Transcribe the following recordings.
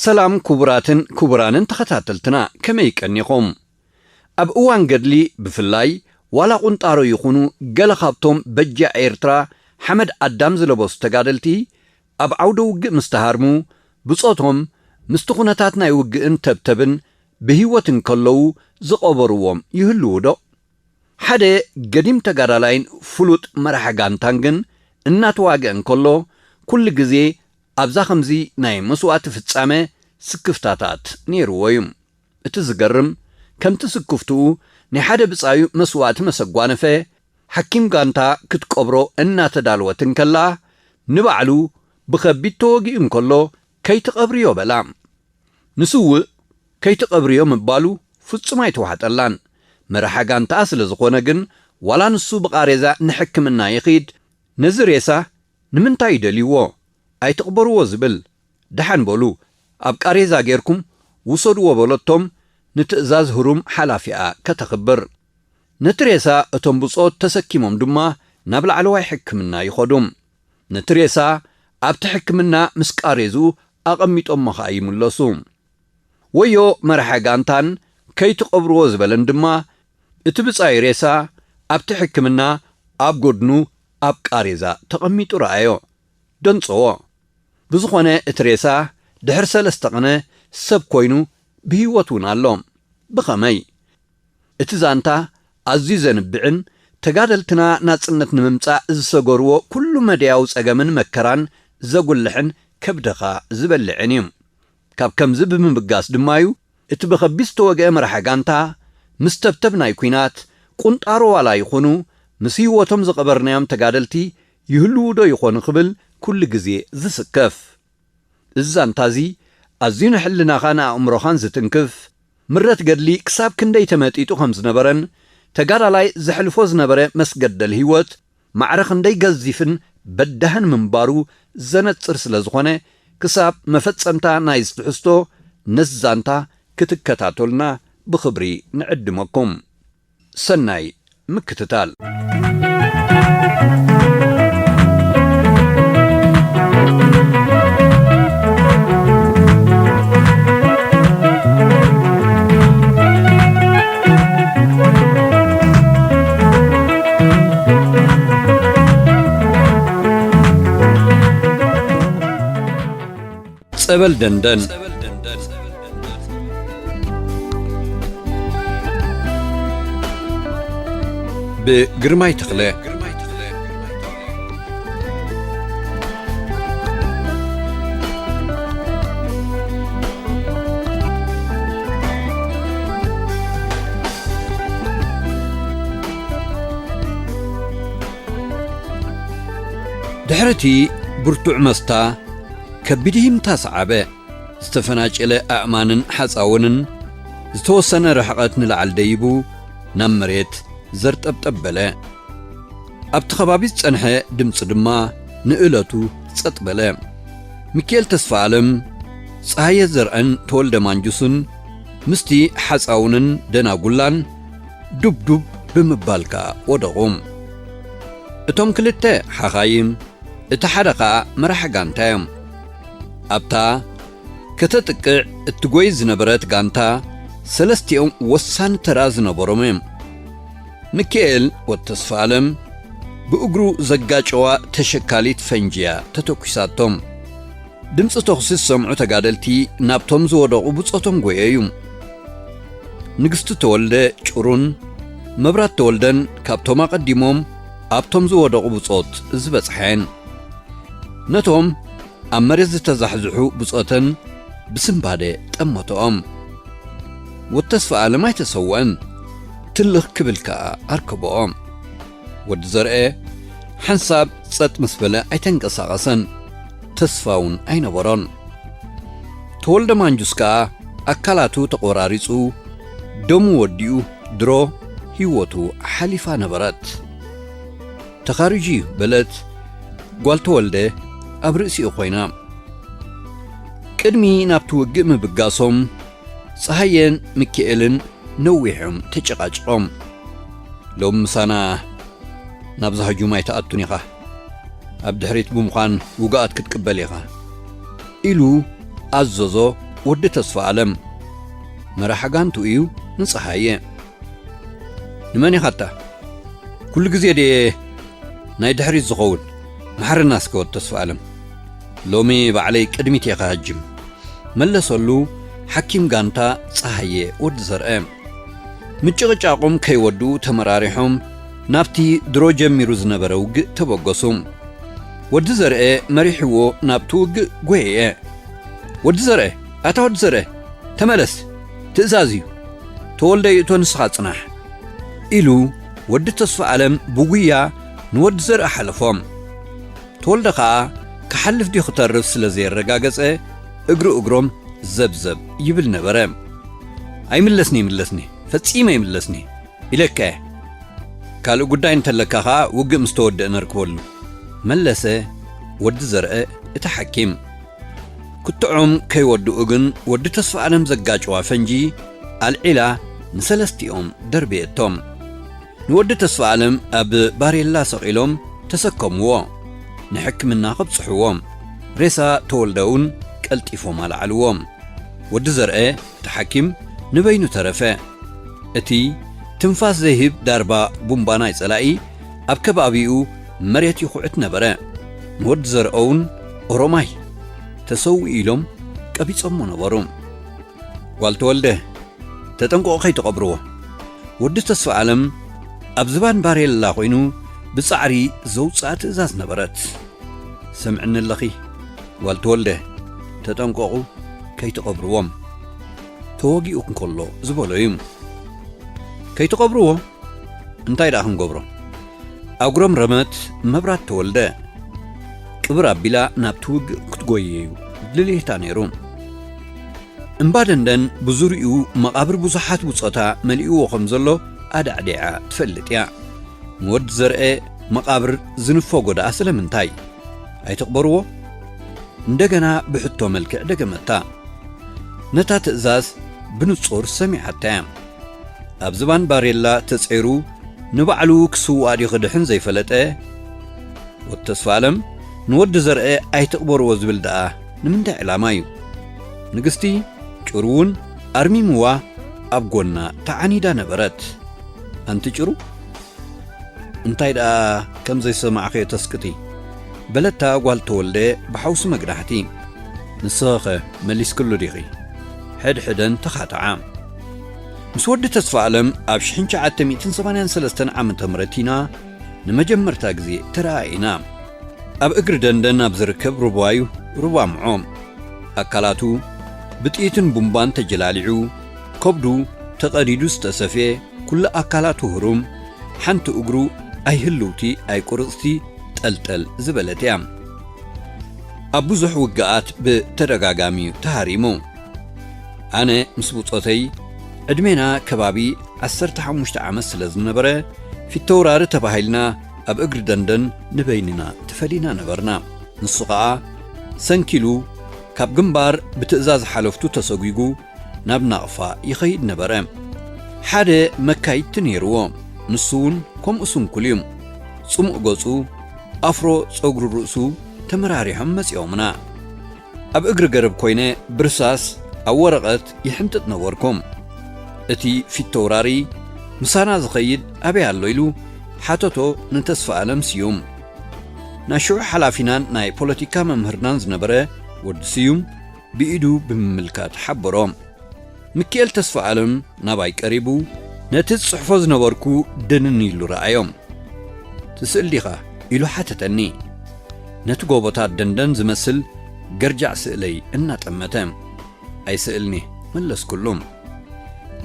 ሰላም ክቡራትን ክቡራንን ተኸታተልትና፣ ከመይ ቀኒኹም? ኣብ እዋን ገድሊ ብፍላይ ዋላ ቁንጣሮ ይኹኑ ገለ ካብቶም በጃ ኤርትራ ሓመድ ኣዳም ዝለበሱ ተጋደልቲ ኣብ ዓውደ ውግእ ምስ ተሃርሙ፣ ብጾቶም ምስቲ ኩነታት ናይ ውግእን ተብተብን ብህይወት እንከለዉ ዝቐበርዎም ይህልዉ ዶ? ሓደ ገዲም ተጋዳላይን ፍሉጥ መራሒ ጋንታን ግን እናተዋግአ እንከሎ፣ ኩሉ ግዜ ኣብዛ ከምዚ ናይ መስዋእቲ ፍጻመ ስክፍታታት ነይርዎ እዩ። እቲ ዝገርም፣ ከምቲ ስክፍትኡ ናይ ሓደ ብጻዩ መስዋእቲ መሰጓነፈ፣ ሓኪም ጋንታ ክትቀብሮ እናተዳለወት እንከላ፣ ንባዕሉ ብኸቢድ ተወጊኡ እንከሎ፣ "ከይትቐብርዮ" በላ። ንስውእ "ከይትቐብርዮ" ምባሉ ፍጹም ኣይተዋሕጠላን። መራሒ ጋንታኣ ስለ ዝኾነ ግን፣ ዋላ ንሱ ብቓሬዛ ንሕክምና ይኺድ፣ ነዚ ሬሳ ንምንታይ ይደልይዎ? "ኣይትቕበርዎ" ዝብል፣ "ደሓን በሉ፣ ኣብ ቃሬዛ ጌርኩም ውሰድዎ" በለቶም፣ ንትእዛዝ ህሩም ሓላፊኣ ከተኽብር። ነቲ ሬሳ እቶም ብጾት ተሰኪሞም ድማ ናብ ላዕለዋይ ሕክምና ይኸዱ። ነቲ ሬሳ ኣብቲ ሕክምና ምስ ቃሬዝኡ ኣቐሚጦሞ ኸኣ ይምለሱ። ወዮ መራሒ ጋንታን ከይትቐብርዎ ዝበለን ድማ፣ እቲ ብጻይ ሬሳ ኣብቲ ሕክምና ኣብ ጎድኑ ኣብ ቃሬዛ ተቐሚጡ ረኣዮ። ደንጸዎ። ብዝኾነ እቲ ሬሳ ድሕሪ ሰለስተ ቕነ ሰብ ኮይኑ ብህይወት እውን ኣሎ። ብኸመይ? እቲ ዛንታ ኣዝዩ ዘንብዕን ተጋደልትና ናጽነት ንምምጻእ ዝሰገርዎ ኩሉ መደያዊ ጸገምን መከራን ዘጉልሕን ከብድኻ ዝበልዕን እዩ። ካብ ከምዚ ብምብጋስ ድማ እዩ እቲ ብኸቢድ ዝተወግአ መራሒ ጋንታ ምስ ተብተብ ናይ ኲናት ቁንጣሮ ዋላ ይኹኑ ምስ ህይወቶም ዝቐበርናዮም ተጋደልቲ ይህልዉ ዶ ይኾኑ ክብል ኩሉ ግዜ ዝስከፍ። እዚ ዛንታ እዚ ኣዝዩ ንሕልናኻን ኣእምሮኻን ዝትንክፍ፣ ምረት ገድሊ ክሳብ ክንደይ ተመጢጡ ከም ዝነበረን፣ ተጋዳላይ ዘሕልፎ ዝነበረ መስገደል ህይወት ማዕረ ክንደይ ገዚፍን በዳህን ምንባሩ ዘነጽር ስለ ዝኾነ፣ ክሳብ መፈጸምታ ናይዚ ትሕዝቶ ነዚ ዛንታ ክትከታተሉና ብኽብሪ ንዕድመኩም። ሰናይ ምክትታል። ጸበል ደንደን። ብግርማይ ተኽለ። ድሕሪ እቲ ብርቱዕ መስታ፣ ከቢድ ሂምታ ሰዓበ። ዝተፈናጨለ ኣእማንን ሓጻውንን ዝተወሰነ ርሕቐት ንላዕሊ ደይቡ ናብ መሬት ዘርጠብጠብ በለ። ኣብቲ ከባቢ ዝጸንሐ ድምጺ ድማ ንእለቱ ጸጥ በለ። ሚኪኤል ተስፋኣለም፣ ጸሃየ ዘርአን ተወልደ ማንጁስን ምስቲ ሓጻውንን ደናጉላን ዱብዱብ ብምባል ከኣ ወደቑ። እቶም ክልተ ሓኻይም፣ እቲ ሓደ ኸኣ መራሒ ጋንታ እዮም። ኣብታ ከተጥቅዕ እትጎይ ዝነበረት ጋንታ ሰለስቲኦም ወሳኒ ተራ ዝነበሮም እዮም። ሚኪኤል ወተስፋኣለም ብእግሩ ዘጋጨዋ ተሸካሊት ፈንጂ እያ ተተኲሳቶም። ድምጺ ተኹሲ ዝሰምዑ ተጋደልቲ ናብቶም ዝወደቑ ብጾቶም ጎየዩ። ንግስቲ ተወልደ ጭሩን መብራት ተወልደን ካብቶም ኣቐዲሞም ኣብቶም ዝወደቑ ብጾት ዝበጽሐ እየን። ነቶም ኣብ መሬት ዝተዛሕዝሑ ብጾተን ብስንባደ ጠመተኦም። ወተስፋ ኣለም ኣይተሰወአን፣ ትልኽ ክብል ከኣ ኣርከብኦ። ወዲ ዘርአ ሓንሳብ ጸጥ ምስ በለ ኣይተንቀሳቐሰን፣ ተስፋ እውን ኣይነበሮን። ተወልደ ማንጁስ ከኣ ኣካላቱ ተቖራሪጹ፣ ደሙ ወዲኡ፣ ድሮ ህይወቱ ሓሊፋ ነበረት። "ተኻሪጁ እዩ" በለት ጓል ተወልደ ኣብ ርእሲኡ ኮይና። ቅድሚ ናብቲ ውግእ ምብጋሶም፣ ጸሃየን ሚኪኤልን ነዊሖም ተጨቃጭቆም። "ሎም ምሳና ናብዛ ህጁም ኣይትኣቱን ኢኻ። ኣብ ድሕሪት ብምዃን ውግኣት ክትቅበል ኢኻ" ኢሉ ኣዘዞ። ወዲ ተስፋ ኣለም። መራሒ ጋንቱ እዩ ንፀሃየ። ንመን ኢኻታ? ኩሉ ግዜ ድየ ናይ ድሕሪት ዝኸውን? መሓረና እስከ ወዲ ተስፋ ኣለም። ሎሚ ባዕለይ ቅድሚት እየ ክሃጅም። መለሰሉ ሓኪም ጋንታ ፀሃየ ወዲ ዘርአ። ምጭቕጫቖም ከይወድኡ ተመራሪሖም ናብቲ ድሮ ጀሚሩ ዝነበረ ውግእ ተበገሱ። ወዲ ዘርአ መሪሕዎ ናብቲ ውግእ ጎየየ። ወዲ ዘርአ፣ ኣታ ወዲ ዘርአ፣ ተመለስ፣ ትእዛዝ እዩ። ተወልደ ይእቶ ንስኻ ጽናሕ፣ ኢሉ ወዲ ተስፋ ኣለም ብጉያ ንወዲ ዘርአ ሓለፎም። ተወልደ ኸኣ ክሓልፍ ድዩ ክተርፍ ስለ ዘየረጋገጸ እግሪ እግሮም ዘብዘብ ይብል ነበረ። ኣይምለስኒ፣ ይምለስኒ፣ ፈጺመ ይምለስኒ ኢለካ እየ። ካልእ ጉዳይ እንተለካ ኸኣ ውግእ ምስ ተወድአ ነርክበሉ፣ መለሰ ወዲ ዘርአ እቲ ሓኪም። ክትዖም ከይወድኡ ግን ወዲ ተስፋ ኣለም ዘጋጨዋ ፈንጂ ኣልዒላ ንሰለስቲኦም ደርበየቶም። ንወዲ ተስፋ ኣለም ኣብ ባሬላ ሰቒሎም ተሰከምዎ። ንሕክምና ከብጽሕዎም ሬሳ ተወልደ እውን ቀልጢፎም ኣልዓልዎም። ወዲ ዘርአ እቲ ሓኪም ንበይኑ ተረፈ። እቲ ትንፋስ ዘይህብ ዳርባ ቡምባ ናይ ጸላኢ ኣብ ከባቢኡ መሬት ይኹዕት ነበረ። ንወዲ ዘርአ እውን ኦሮማይ ተሰዊኡ ኢሎም ቀቢጾሞ ነበሩ። ጓል ተወልደ፣ ተጠንቀቑ ከይትቐብርዎ። ወዲ ተስፋ ኣለም ኣብ ዝባን ባሬላ ኮይኑ ብጻዕሪ ዘውጽኣ ትእዛዝ ነበረት። ሰምዕኒ ኣለኺ ጓል ተወልደ፣ ተጠንቀቑ ከይትቐብርዎም። ተወጊኡ እንከሎ ዝበሎ እዩ። ከይትቐብርዎ እንታይ ደኣ ክንገብሮ? ኣጉረምረመት መብራት ተወልደ። ቅብር ኣቢላ ናብቲ ውግእ ክትጎየ እዩ ድልየታ ነይሩ። እምባ ደንደን ብዙርይኡ መቓብር ብዙሓት ብጾታ መሊእዎ ከም ዘሎ ኣዳዕዲዓ ትፈልጥ እያ። ንወዲ ዘርአ መቓብር ዝንፈጎ ደኣ ስለምንታይ? ኣይትቕበርዎ? እንደገና ብሕቶ መልክዕ ደገመታ። ነታ ትእዛዝ ብንጹር ሰሚዓታ እያ። ኣብ ዝባን ባሬላ ተጸይሩ ንባዕሉ ክስዋእ ድዩ ክድሕን ዘይፈለጠ ወዲ ተስፋ ኣለም ንወዲ ዘርአ ኣይትቕበርዎ ዝብል ደኣ ንምንታይ ዕላማ እዩ? ንግስቲ ጭሩ እውን ኣርሚምዋ ኣብ ጎና ተዓኒዳ ነበረት። ኣንቲ ጭሩ፣ እንታይ ደኣ ከም ዘይሰማዕኽዮ ተስቅጢ? በለታ ጓል ተወልደ ብሓውሲ መግዳሕቲ። ንስኸኸ መሊስክሉ ዲኺ? ሕድሕደን ተኻትዓ። ምስ ወዲ ተስፋ ኣለም ኣብ ሽሕን ትሽዓተ ሚእትን ሰማንያን ሰለስተን ዓመተ ምህረት ኢና ንመጀመርታ ግዜ ተረኣኢና። ኣብ እግሪ ደንደን ኣብ ዝርከብ ሩባዩ ሩባ ምዖ። ኣካላቱ ብጥይትን ቡምባን ተጀላሊዑ፣ ከብዱ ተቐዲዱ ዝተሰፍየ፣ ኩሉ ኣካላቱ ህሩም፣ ሓንቲ እግሩ ኣይህልውቲ ኣይቁርጽቲ ጠልጠል ዝበለት እያ። ኣብ ብዙሕ ውግኣት ብተደጋጋሚ እዩ ተሃሪሙ። ኣነ ምስ ብጾተይ ዕድሜና ከባቢ ዓሰርተ ሓሙሽተ ዓመት ስለ ዝነበረ፣ ፊተውራሪ ተባሂልና ኣብ እግሪ ደንደን ንበይንና ተፈሊና ነበርና። ንሱ ኸኣ ሰንኪሉ ካብ ግንባር ብትእዛዝ ሓለፍቱ ተሰጒጉ ናብ ናቕፋ ይኸይድ ነበረ። ሓደ መካይድቲ ነይርዎ። ንሱ እውን ከምኡ ስንኩል እዩ። ጽሙእ ገጹ፣ ኣፍሮ ጸጉሪ ርእሱ ተመራሪሖም መጺኦምና። ኣብ እግሪ ገረብ ኮይነ ብርሳስ ኣብ ወረቐት ይሕንጥጥ ነበርኩ። እቲ ፊተውራሪ ምሳና ዝኸይድ ኣበይ ኣሎ ኢሉ ሓተቶ ንተስፋ ኣለም ስዩም። ናይ ሽዑ ሓላፊናን ናይ ፖለቲካ መምህርናን ዝነበረ ወዲ ስዩም ብኢዱ ብምምልካት ሓበሮ። ሚኪኤል ተስፋ ኣለም ናባይ ቀሪቡ ነቲ ዝጽሕፎ ዝነበርኩ ድንን ኢሉ ረኣዮ። "ትስእል ዲኻ?" ኢሉ ሓተተኒ። ነቲ ጎቦታት ደንደን ዝመስል ገርጃዕ ስእለይ እናጠመተ። "ኣይስእልኒ" መለስኩሉ።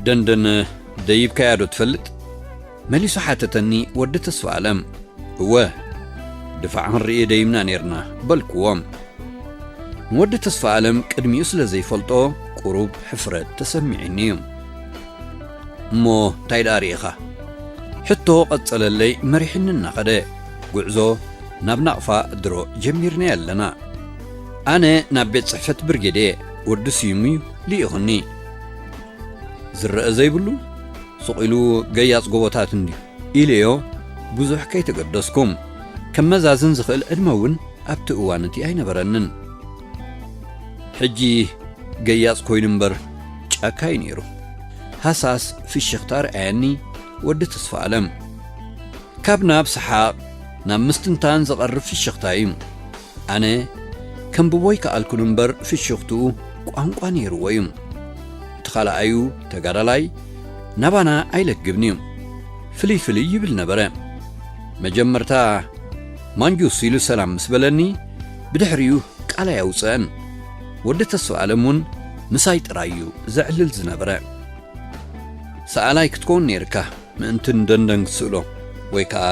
"ደንደን ደይብካያ ዶ ትፈልጥ?" መሊሱ ሓተተኒ ወዲ ተስፋ ኣለም። "እወ፣ ድፋዕ ክንርኢ ደይብና ኔርና" በልክዎ። ንወዲ ተስፋ ኣለም ቅድሚኡ ስለ ዘይፈልጦ ቁሩብ ሕፍረት ተሰሚዕኒ እዩ። "እሞ እንታይ ደኣ ርኢኻ?" ሕቶ ቀጸለለይ መሪሕኒ እናኸደ። ጉዕዞ ናብ ናቕፋ ድሮ ጀሚርናዮ ኣለና። ኣነ ናብ ቤት ጽሕፈት ብርጌድ እየ፣ ወዲ ስዩም እዩ ልኢኹኒ። ዝረአ ዘይብሉ ሱቕ ኢሉ ገያጽ ጎቦታት እንድዩ ኢለዮ ብዙሕ ከይተገደስኩም። ከመዛዝን ዝኽእል ዕድመ እውን ኣብቲ እዋን እቲ ኣይነበረንን። ሕጂ ገያጽ ኮይኑ እምበር ጫካ እዩ ነይሩ። ሃሳስ ፍሽኽታ ረኣየኒ ወዲ ተስፋ ኣለም። ካብ ናብ ሰሓቕ ናብ ምስትንታን ዝቐርብ ፍሽኽታ እዩ። ኣነ ከም ብቦይ ከኣልኩን እምበር ፍሽኽትኡ ቋንቋ ነይርዎ እዩ። እቲ ካልኣዩ ተጋዳላይ ናባና ኣይለግብን እዩ። ፍልይ ፍልይ ይብል ነበረ። መጀመርታ ማንጁስ ኢሉ ሰላም ምስ በለኒ፣ ብድሕሪኡ ቃል ኣየውፅአን። ወዲ ተስፋ ኣለም እውን ምሳይ ጥራይ እዩ ዘዕልል ዝነበረ። ሰኣላይ ክትከውን ነይርካ ምእንቲ ንደንደን ክትስእሎ፣ ወይ ከዓ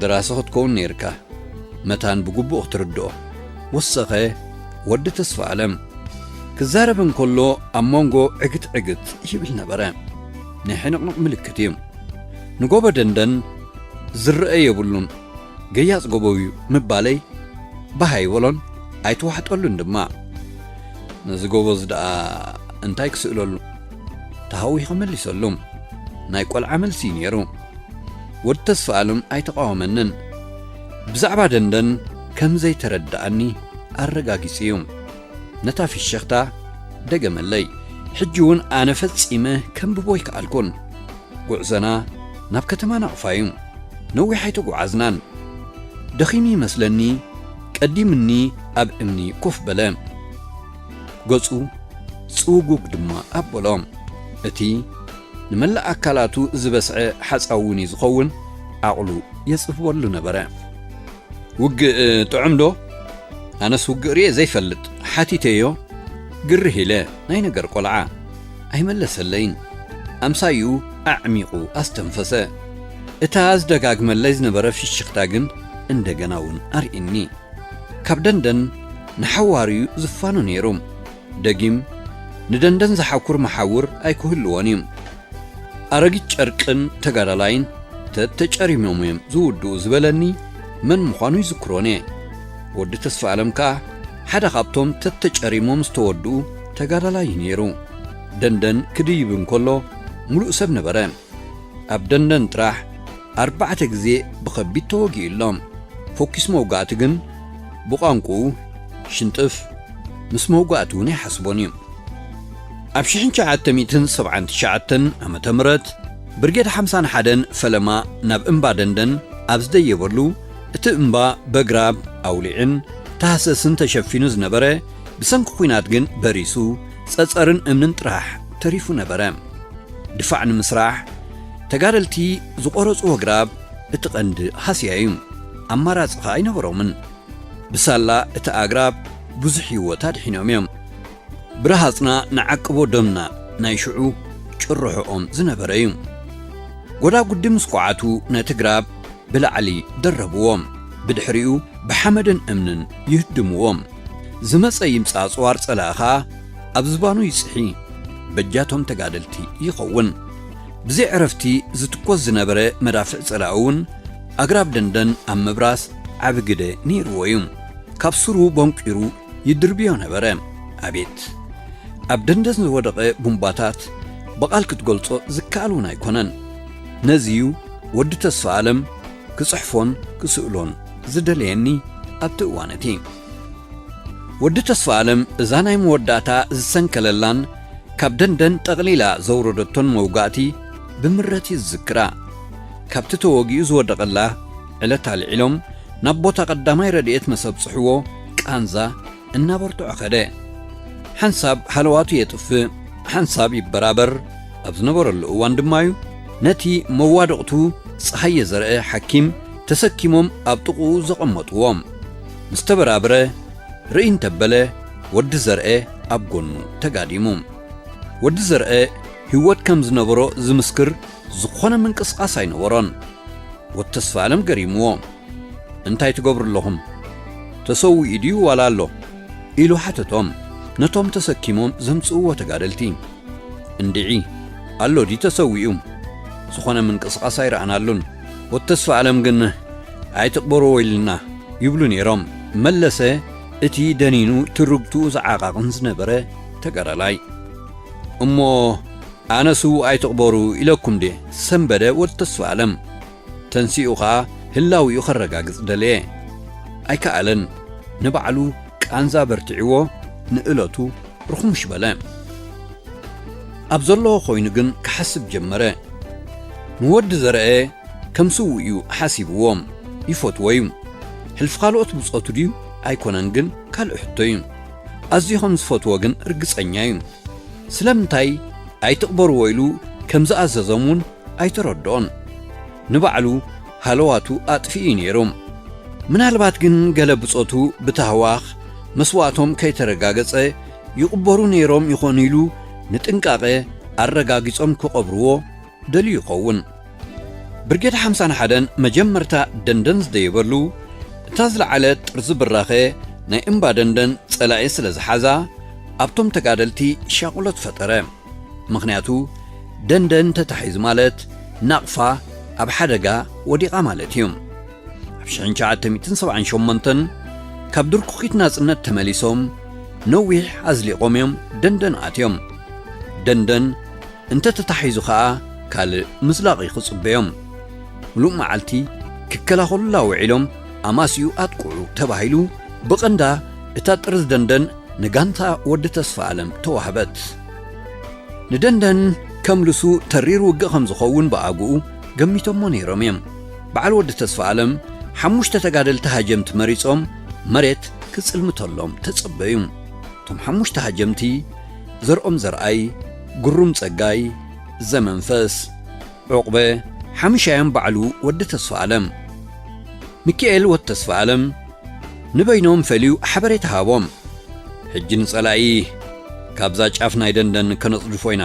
ደራሲ ክትከውን ነይርካ መታን ብግቡእ ክትርድኦ፣ ወሰኸ ወዲ ተስፋ ኣለም። ክዛረብ እንከሎ ኣብ መንጎ ዕግት ዕግት ይብል ነበረ። ናይ ሕንቕንቕ ምልክት እዩ። ንጎቦ ደንደን ዝረአ የብሉን፣ ገያጽ ጎቦ እዩ ምባለይ ባህ ኣይበሎን፣ ኣይተዋሕጠሉን ድማ። ነዚ ጎቦ እዚ ደኣ እንታይ ክስእለሉ? ተሃዊኸ መሊሰሉ። ናይ ቆልዓ መልሲ እዩ ነይሩ። ወዲ ተስፋ ኣለም ኣይተቃወመንን። ብዛዕባ ደንደን ከም ዘይተረድኣኒ ኣረጋጊጹ እዩ። ነታ ፍሽኽታ ደገመለይ። ሕጂ እውን ኣነ ፈጺመ ከንብቦ ኣይከኣልኩን። ጉዕዞና ናብ ከተማ ናቕፋ እዩ። ነዊሕ ኣይተጓዓዝናን። ደኺሙ ይመስለኒ፣ ቀዲምኒ ኣብ እምኒ ኮፍ በለ። ገጹ ጽውጉግ ድማ ኣበሎ። እቲ ንመላእ ኣካላቱ ዝበስዐ ሓጻውን እዩ ዝኸውን፣ ዓቕሉ የጽብበሉ ነበረ። "ውግእ ጥዑም ዶ? ኣነስ ውግእ ርኤ ዘይፈልጥ፣ ሓቲተዮ ግርህ ኢለ፣ ናይ ነገር ቆልዓ ኣይመለሰለይን። ኣምሳይኡ ኣዕሚቑ ኣስተንፈሰ። እታ ዝደጋግመለይ ዝነበረ ፍሽኽታ ግን እንደገና እውን ኣርእኒ። ካብ ደንደን ንሓዋርዩ ዝፋኑ ነይሩ። ደጊም ንደንደን ዝሓኩር መሓውር ኣይክህልዎን እዩ። ኣረጊት ጨርቅን ተጋዳላይን ተተጨሪሞም እዮም ዝውድኡ ዝበለኒ መን ምዃኑ ይዝክሮን እየ። ወዲ ተስፋ ኣለም ከኣ ሓደ ካብቶም ተተጨሪሞም ዝተወድኡ ተጋዳላይ እዩ ነይሩ። ደንደን ክድይብ እንከሎ ምሉእ ሰብ ነበረ። ኣብ ደንደን ጥራሕ ኣርባዕተ ግዜ ብኸቢድ ተወጊኡ ኣሎ። ፈኲስ መውጋእቲ ግን ብቋንቁኡ ሽንጥፍ ምስ መውጋእቲ እውን ኣይሓስቦን እዩ። ኣብ ሽሕን ትሽዓተ ሚእትን ሰብዓን ትሽዓተን ዓመተ ምህረት ብርጌድ ሓምሳን ሓደን ፈለማ ናብ እምባ ደንደን ኣብ ዝደየበሉ፣ እቲ እምባ በግራብ ኣውሊዕን ተሃሰስን ተሸፊኑ ዝነበረ፣ ብሰንኪ ኲናት ግን በሪሱ፣ ጸጸርን እምንን ጥራሕ ተሪፉ ነበረ። ድፋዕ ንምስራሕ ተጋደልቲ ዝቖረጽዎ ኣግራብ እቲ ቀንዲ ሃስያ እዩ። ኣማራጺ ኸኣ ኣይነበሮምን። ብሳላ እቲ ኣግራብ ብዙሕ ህይወት ኣድሒኖም እዮም። ብረሃጽና ንዓቅቦ ደምና ናይ ሽዑ ጭርሖኦም ዝነበረ እዩ። ጎዳጉዲ ምስ ኳዓቱ ነቲ ግራብ ብላዕሊ ደረብዎ። ብድሕሪኡ ብሓመድን እምንን ይህድምዎ። ዝመጸ ይምጻእ ኣጽዋር ጸላኢ ኸኣ ኣብ ዝባኑ ይጽሒ። በጃቶም ተጋደልቲ ይኸውን። ብዘይ ዕረፍቲ ዝትኮስ ዝነበረ መዳፍዕ ጸላኢ እውን ኣግራብ ደንደን ኣብ ምብራስ ዓቢ ግደ ነይርዎ እዩ። ካብ ስሩ ቦንቂሩ ይድርብዮ ነበረ። ኣቤት! ኣብ ደንደን ዝወደቐ ቡምባታት ብቓል ክትገልጾ ዝከኣል እውን ኣይኮነን። ነዚ እዩ ወዲ ተስፋ ኣለም ክጽሕፎን ክስእሎን ዝደለየኒ ኣብቲ እዋን እቲ። ወዲ ተስፋ ኣለም እዛ ናይ መወዳእታ ዝሰንከለላን ካብ ደንደን ጠቕሊላ ዘውረደቶን መውጋእቲ ብምረት እዩ ዝዝክራ። ካብቲ ተወጊኡ ዝወደቐላ ዕለት ኣልዒሎም ናብ ቦታ ቀዳማይ ረድኤት መሰብጽሕዎ ቃንዛ እናበርትዖ ኸደ። ሓንሳብ ሃለዋቱ የጥፍእ፣ ሓንሳብ ይበራበር ኣብ ዝነበረሉ እዋን ድማ እዩ ነቲ መዋድቕቱ ጸሃየ ዘርአ ሓኪም ተሰኪሞም ኣብ ጥቕኡ ዘቐመጥዎም። ምስ ተበራበረ ርእይ እንተበለ ወዲ ዘርአ ኣብ ጎኑ ተጋዲሙ። ወዲ ዘርአ ህይወት ከም ዝነበሮ ዝምስክር ዝኾነ ምንቅስቓስ ኣይነበሮን። ወዲ ተስፋ ኣለም ገሪምዎ። "እንታይ ትገብሩ ኣለኹም? ተሰዊኡ ድዩ ዋላ ኣሎ?" ኢሉ ሓተቶም። ነቶም ተሰኪሞም ዘምጽእዎ ተጋደልቲ። "እንድዒ፣ ኣሎ ድዩ ተሰዊኡ? ዝኾነ ምንቅስቓስ ኣይረኣናሉን። ወዲ ተስፋ ኣለም ግን ኣይትቕበርዎ ኢልና ይብሉ ነይሮም" መለሰ እቲ ደኒኑ ትርግትኡ ዝዓቓቕን ዝነበረ ተጋዳላይ። "እሞ ኣነ ስዉእ ኣይትቕበሩ ኢለኩም ድየ?" ሰንበደ ወዲ ተስፋ ኣለም። ተንሲኡ ኸኣ ህላዊኡ ከረጋግጽ ደለየ። ኣይከኣለን። ንባዕሉ ቃንዛ በርቲዕዎ ንእለቱ ርኹምሽ በለ። ኣብ ዘለዎ ኮይኑ ግን ክሓስብ ጀመረ። ንወዲ ዘርአ ከም ስውእ እዩ ሓሲብዎ። ይፈትዎ እዩ። ሕልፊ ካልኦት ብጾቱ ድዩ ኣይኮነን ግን ካልእ ሕቶ እዩ። ኣዝዩ ከም ዝፈትዎ ግን ርግጸኛ እዩ። ስለምንታይ ኣይትቕበርዎ ኢሉ ከም ዝኣዘዞም እውን ኣይተረድኦን። ንባዕሉ ሃለዋቱ ኣጥፊኡ እዩ ነይሩ። ምናልባት ግን ገለ ብጾቱ ብታህዋኽ መስዋእቶም ከይተረጋገጸ ይቕበሩ ነይሮም ይኾኑ ኢሉ ንጥንቃቐ ኣረጋጊጾም ክቐብርዎ ደልዩ ይኸውን። ብርጌድ ሓምሳን ሓደን መጀመርታ ደንደን ዝደየበሉ፣ እታ ዝለዓለት ጥርዚ ብራኸ ናይ እምባ ደንደን ጸላኢ ስለ ዝሓዛ፣ ኣብቶም ተጋደልቲ ሻቕሎት ፈጠረ። ምኽንያቱ፣ ደንደን ተታሒዙ ማለት ናቕፋ ኣብ ሓደጋ ወዲቓ ማለት እዩ። ኣብ ሽሕን ትሽዓተ ሚእትን ሰብዓን ሸሞንተን ካብ ድርኩኺት ናጽነት ተመሊሶም ነዊሕ ኣዝሊቖም እዮም ደንደን ኣትዮም። ደንደን እንተ ተታሒዙ ኸኣ ካልእ ምዝላቕ እዩ ክጽበዮም። ምሉእ መዓልቲ ክከላኸሉላ ውዒሎም ኣማስዩ ኣጥቅዑ ተባሂሉ ብቐንዳ እታ ጥርዝ ደንደን ንጋንታ ወዲ ተስፋ ኣለም ተዋህበት። ንደንደን ከም ልሱ ተሪር ውግእ ከም ዝኸውን ብኣግኡ ገሚቶሞ ነይሮም እዮም። በዓል ወዲ ተስፋ ኣለም ሓሙሽተ ተጋደልቲ ሃጀምቲ መሪጾም መሬት ክጽልምተሎም ተጸበዩ። እቶም ሓሙሽተ ሃጀምቲ ዘርኦም ዘርኣይ፣ ግሩም ጸጋይ፣ ዘመንፈስ፣ ዑቕበ፣ ሓምሻዮም ባዕሉ ወዲ ተስፋ ኣለም። ሚካኤል ወዲ ተስፋ ኣለም ንበይኖም ፈልዩ ሓበሬታ ሃቦም። ሕጂ ንጸላኢ ካብዛ ጫፍ ናይ ደንደን ከነጽድፎ ኢና።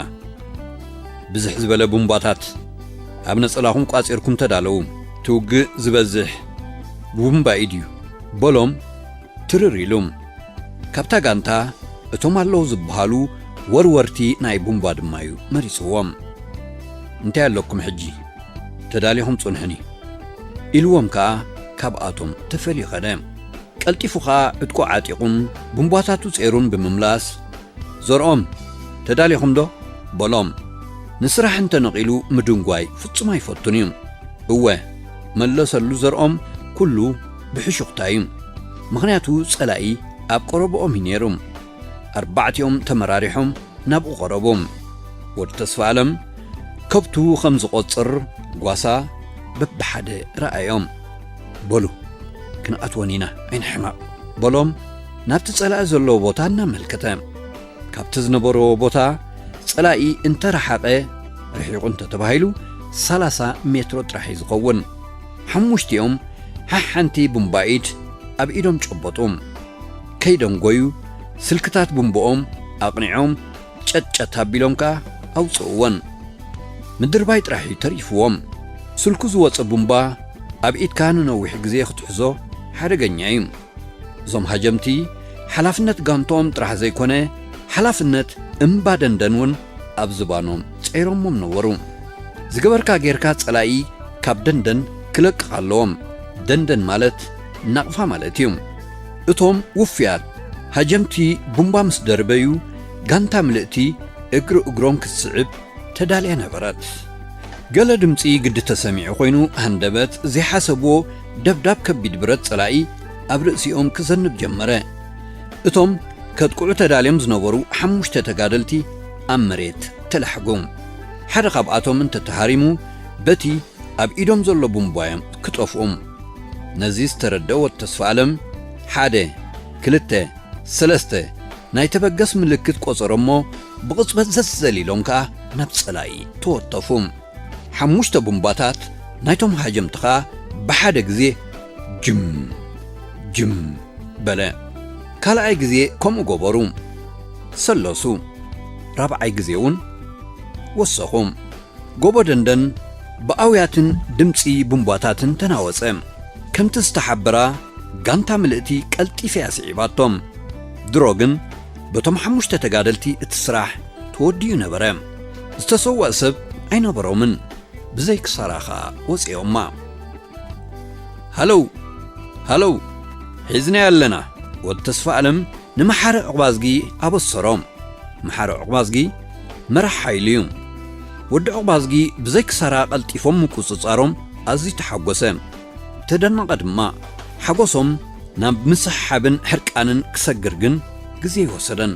ብዝሕ ዝበለ ቡምባታት ኣብ ነጸላኹም ቋጺርኩም ተዳለዉ። እቲ ውግእ ዝበዝሕ ብቡምባ ኢድ እዩ በሎም ትርር ኢሉ። ካብታ ጋንታ እቶም ኣለዉ ዝበሃሉ ወርወርቲ ናይ ቡምባ ድማ እዩ መሪጽዎም። እንታይ ኣለኩም ሕጂ? ተዳሊኹም ጽንሑኒ ኢልዎም ከኣ ካብኣቶም ተፈልዩ ኸደ። ቀልጢፉ ኸኣ ዕጥቁ ዓጢቑን ቡምባታቱ ጼሩን ብምምላስ፣ "ዘርኦም፣ ተዳሊኹም ዶ?" በሎም። ንስራሕ እንተነቒሉ ምድንጓይ ፍጹም ኣይፈቱን እዩ። "እወ," መለሰሉ ዘርኦም ኩሉ ብሕሹኽታ እዩ። ምኽንያቱ ጸላኢ ኣብ ቀረብኦም እዩ ነይሩ። ኣርባዕቲኦም ተመራሪሖም ናብኡ ቀረቡ። ወዲ ተስፋ ኣለም ከብቱ ከም ዝቖጽር ጓሳ በብሓደ ረኣዮም። "በሉ፣ ክንኣትወን ኢና፣ ኣይንሕመቕ," በሎም ናብቲ ጸላኢ ዘለዎ ቦታ እናመልከተ። ካብቲ ዝነበርዎ ቦታ ጸላኢ እንተረሓቐ፣ ርሒቑ እንተተባሂሉ ሰላሳ ሜትሮ ጥራሕ እዩ ዝኸውን። ሓሙሽቲኦም ሓሓንቲ ቡምባ ኢድ ኣብ ኢዶም ጨበጡ። ከይደንጎዩ ስልክታት ቡምብኦም ኣቕኒዖም ጨጨት ኣቢሎም ከኣ ኣውጽእወን። ምድርባይ ጥራሕ እዩ ተሪፍዎም። ስልኩ ዝወጸ ቡምባ ኣብ ኢድካ ንነዊሕ ግዜ ክትሕዞ ሓደገኛ እዩ። እዞም ሃጀምቲ ሓላፍነት ጋንትኦም ጥራሕ ዘይኮነ፣ ሓላፍነት እምባ ደንደን እውን ኣብ ዝባኖም ጸይሮሞም ነበሩ። ዝገበርካ ጌርካ ጸላኢ ካብ ደንደን ክለቅቕ ኣለዎም። ደንደን ማለት ናቕፋ ማለት እዩ። እቶም ውፉያት ሃጀምቲ ቡምባ ምስ ደርበዩ፣ ጋንታ ምልእቲ እግሪ እግሮም ክትስዕብ ተዳልያ ነበረት። ገለ ድምጺ ግዲ ተሰሚዑ ኮይኑ፣ ሃንደበት ዘይሓሰብዎ ደብዳብ ከቢድ ብረት ጸላኢ ኣብ ርእሲኦም ክዘንብ ጀመረ። እቶም ከጥቅዑ ተዳልዮም ዝነበሩ ሓሙሽተ ተጋደልቲ ኣብ መሬት ተላሕጉ። ሓደ ካብኣቶም እንተተሃሪሙ፣ በቲ ኣብ ኢዶም ዘሎ ቡምባዮም ክጠፍኡ። ነዚ ዝተረድአ ወዲ ተስፋ ኣለም፣ ሓደ፣ ክልተ፣ ሰለስተ፣ ናይ ተበገስ ምልክት ቆጸሮ እሞ፣ ብቕጽበት ዘስ ዘሊሎም ከኣ ናብ ጸላኢ ተወተፉ። ሓሙሽተ ቡምባታት ናይቶም ሃጀምቲ ከኣ ብሓደ ግዜ ጅም፣ ጅም በለ። ካልኣይ ግዜ ከምኡ ገበሩ። ሰለሱ። ራብዓይ ግዜ እውን ወሰኹ። ጎቦ ደንደን ብኣውያትን ድምጺ ቡምባታትን ተናወጸ። ከምቲ ዝተሓበራ ጋንታ ምልእቲ ቀልጢፈ እያ ስዒባቶም። ድሮ ግን በቶም ሓሙሽተ ተጋደልቲ እቲ ስራሕ ተወዲኡ ነበረ። ዝተሰወእ ሰብ ኣይነበሮምን። ብዘይ ክሳራ ኸኣ ወጺኦማ። ሃለው! ሃለው! ሒዝናዮ ኣለና! ወዲ ተስፋ ኣለም ንመሓሪ ዕቑባዝጊ ኣበሰሮም። መሓሪ ዕቑባዝጊ መራሕ ሓይሊ እዩ። ወዲ ዕቑባዝጊ ብዘይ ክሳራ ቀልጢፎም ምቁጽጻሮም ኣዝዩ ተሓጎሰ። ተደነቐ ድማ። ሓጎሶም ናብ ምስሕሓብን ሕርቃንን ክሰግር ግን ግዜ ኣይወሰደን።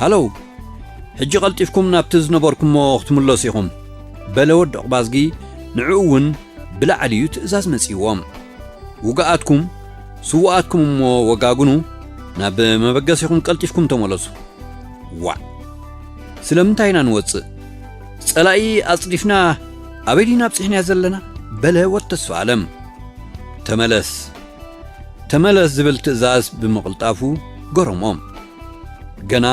ሃለው፣ ሕጂ ቀልጢፍኩም ናብቲ ዝነበርኩሞ ክትምለሱ ኢኹም፣ በለ ወዲ ዑቕባዝጊ። ንዕኡ እውን ብላዕሊ እዩ ትእዛዝ መጺእዎም። ውጉኣትኩም፣ ስዉኣትኩም እሞ ወጋግኑ፣ ናብ መበገሲኹም ቀልጢፍኩም ተመለሱ። ዋዕ! ስለምንታይ ኢና ንወጽእ? ጸላኢ ኣጽዲፍና ኣበይ ዲና ኣብጺሕናዮ ዘለና? በለ ወድ ተስፋ ኣለም። ተመለስ፣ ተመለስ ዝብል ትእዛዝ ብምቕልጣፉ ገረሞም። ገና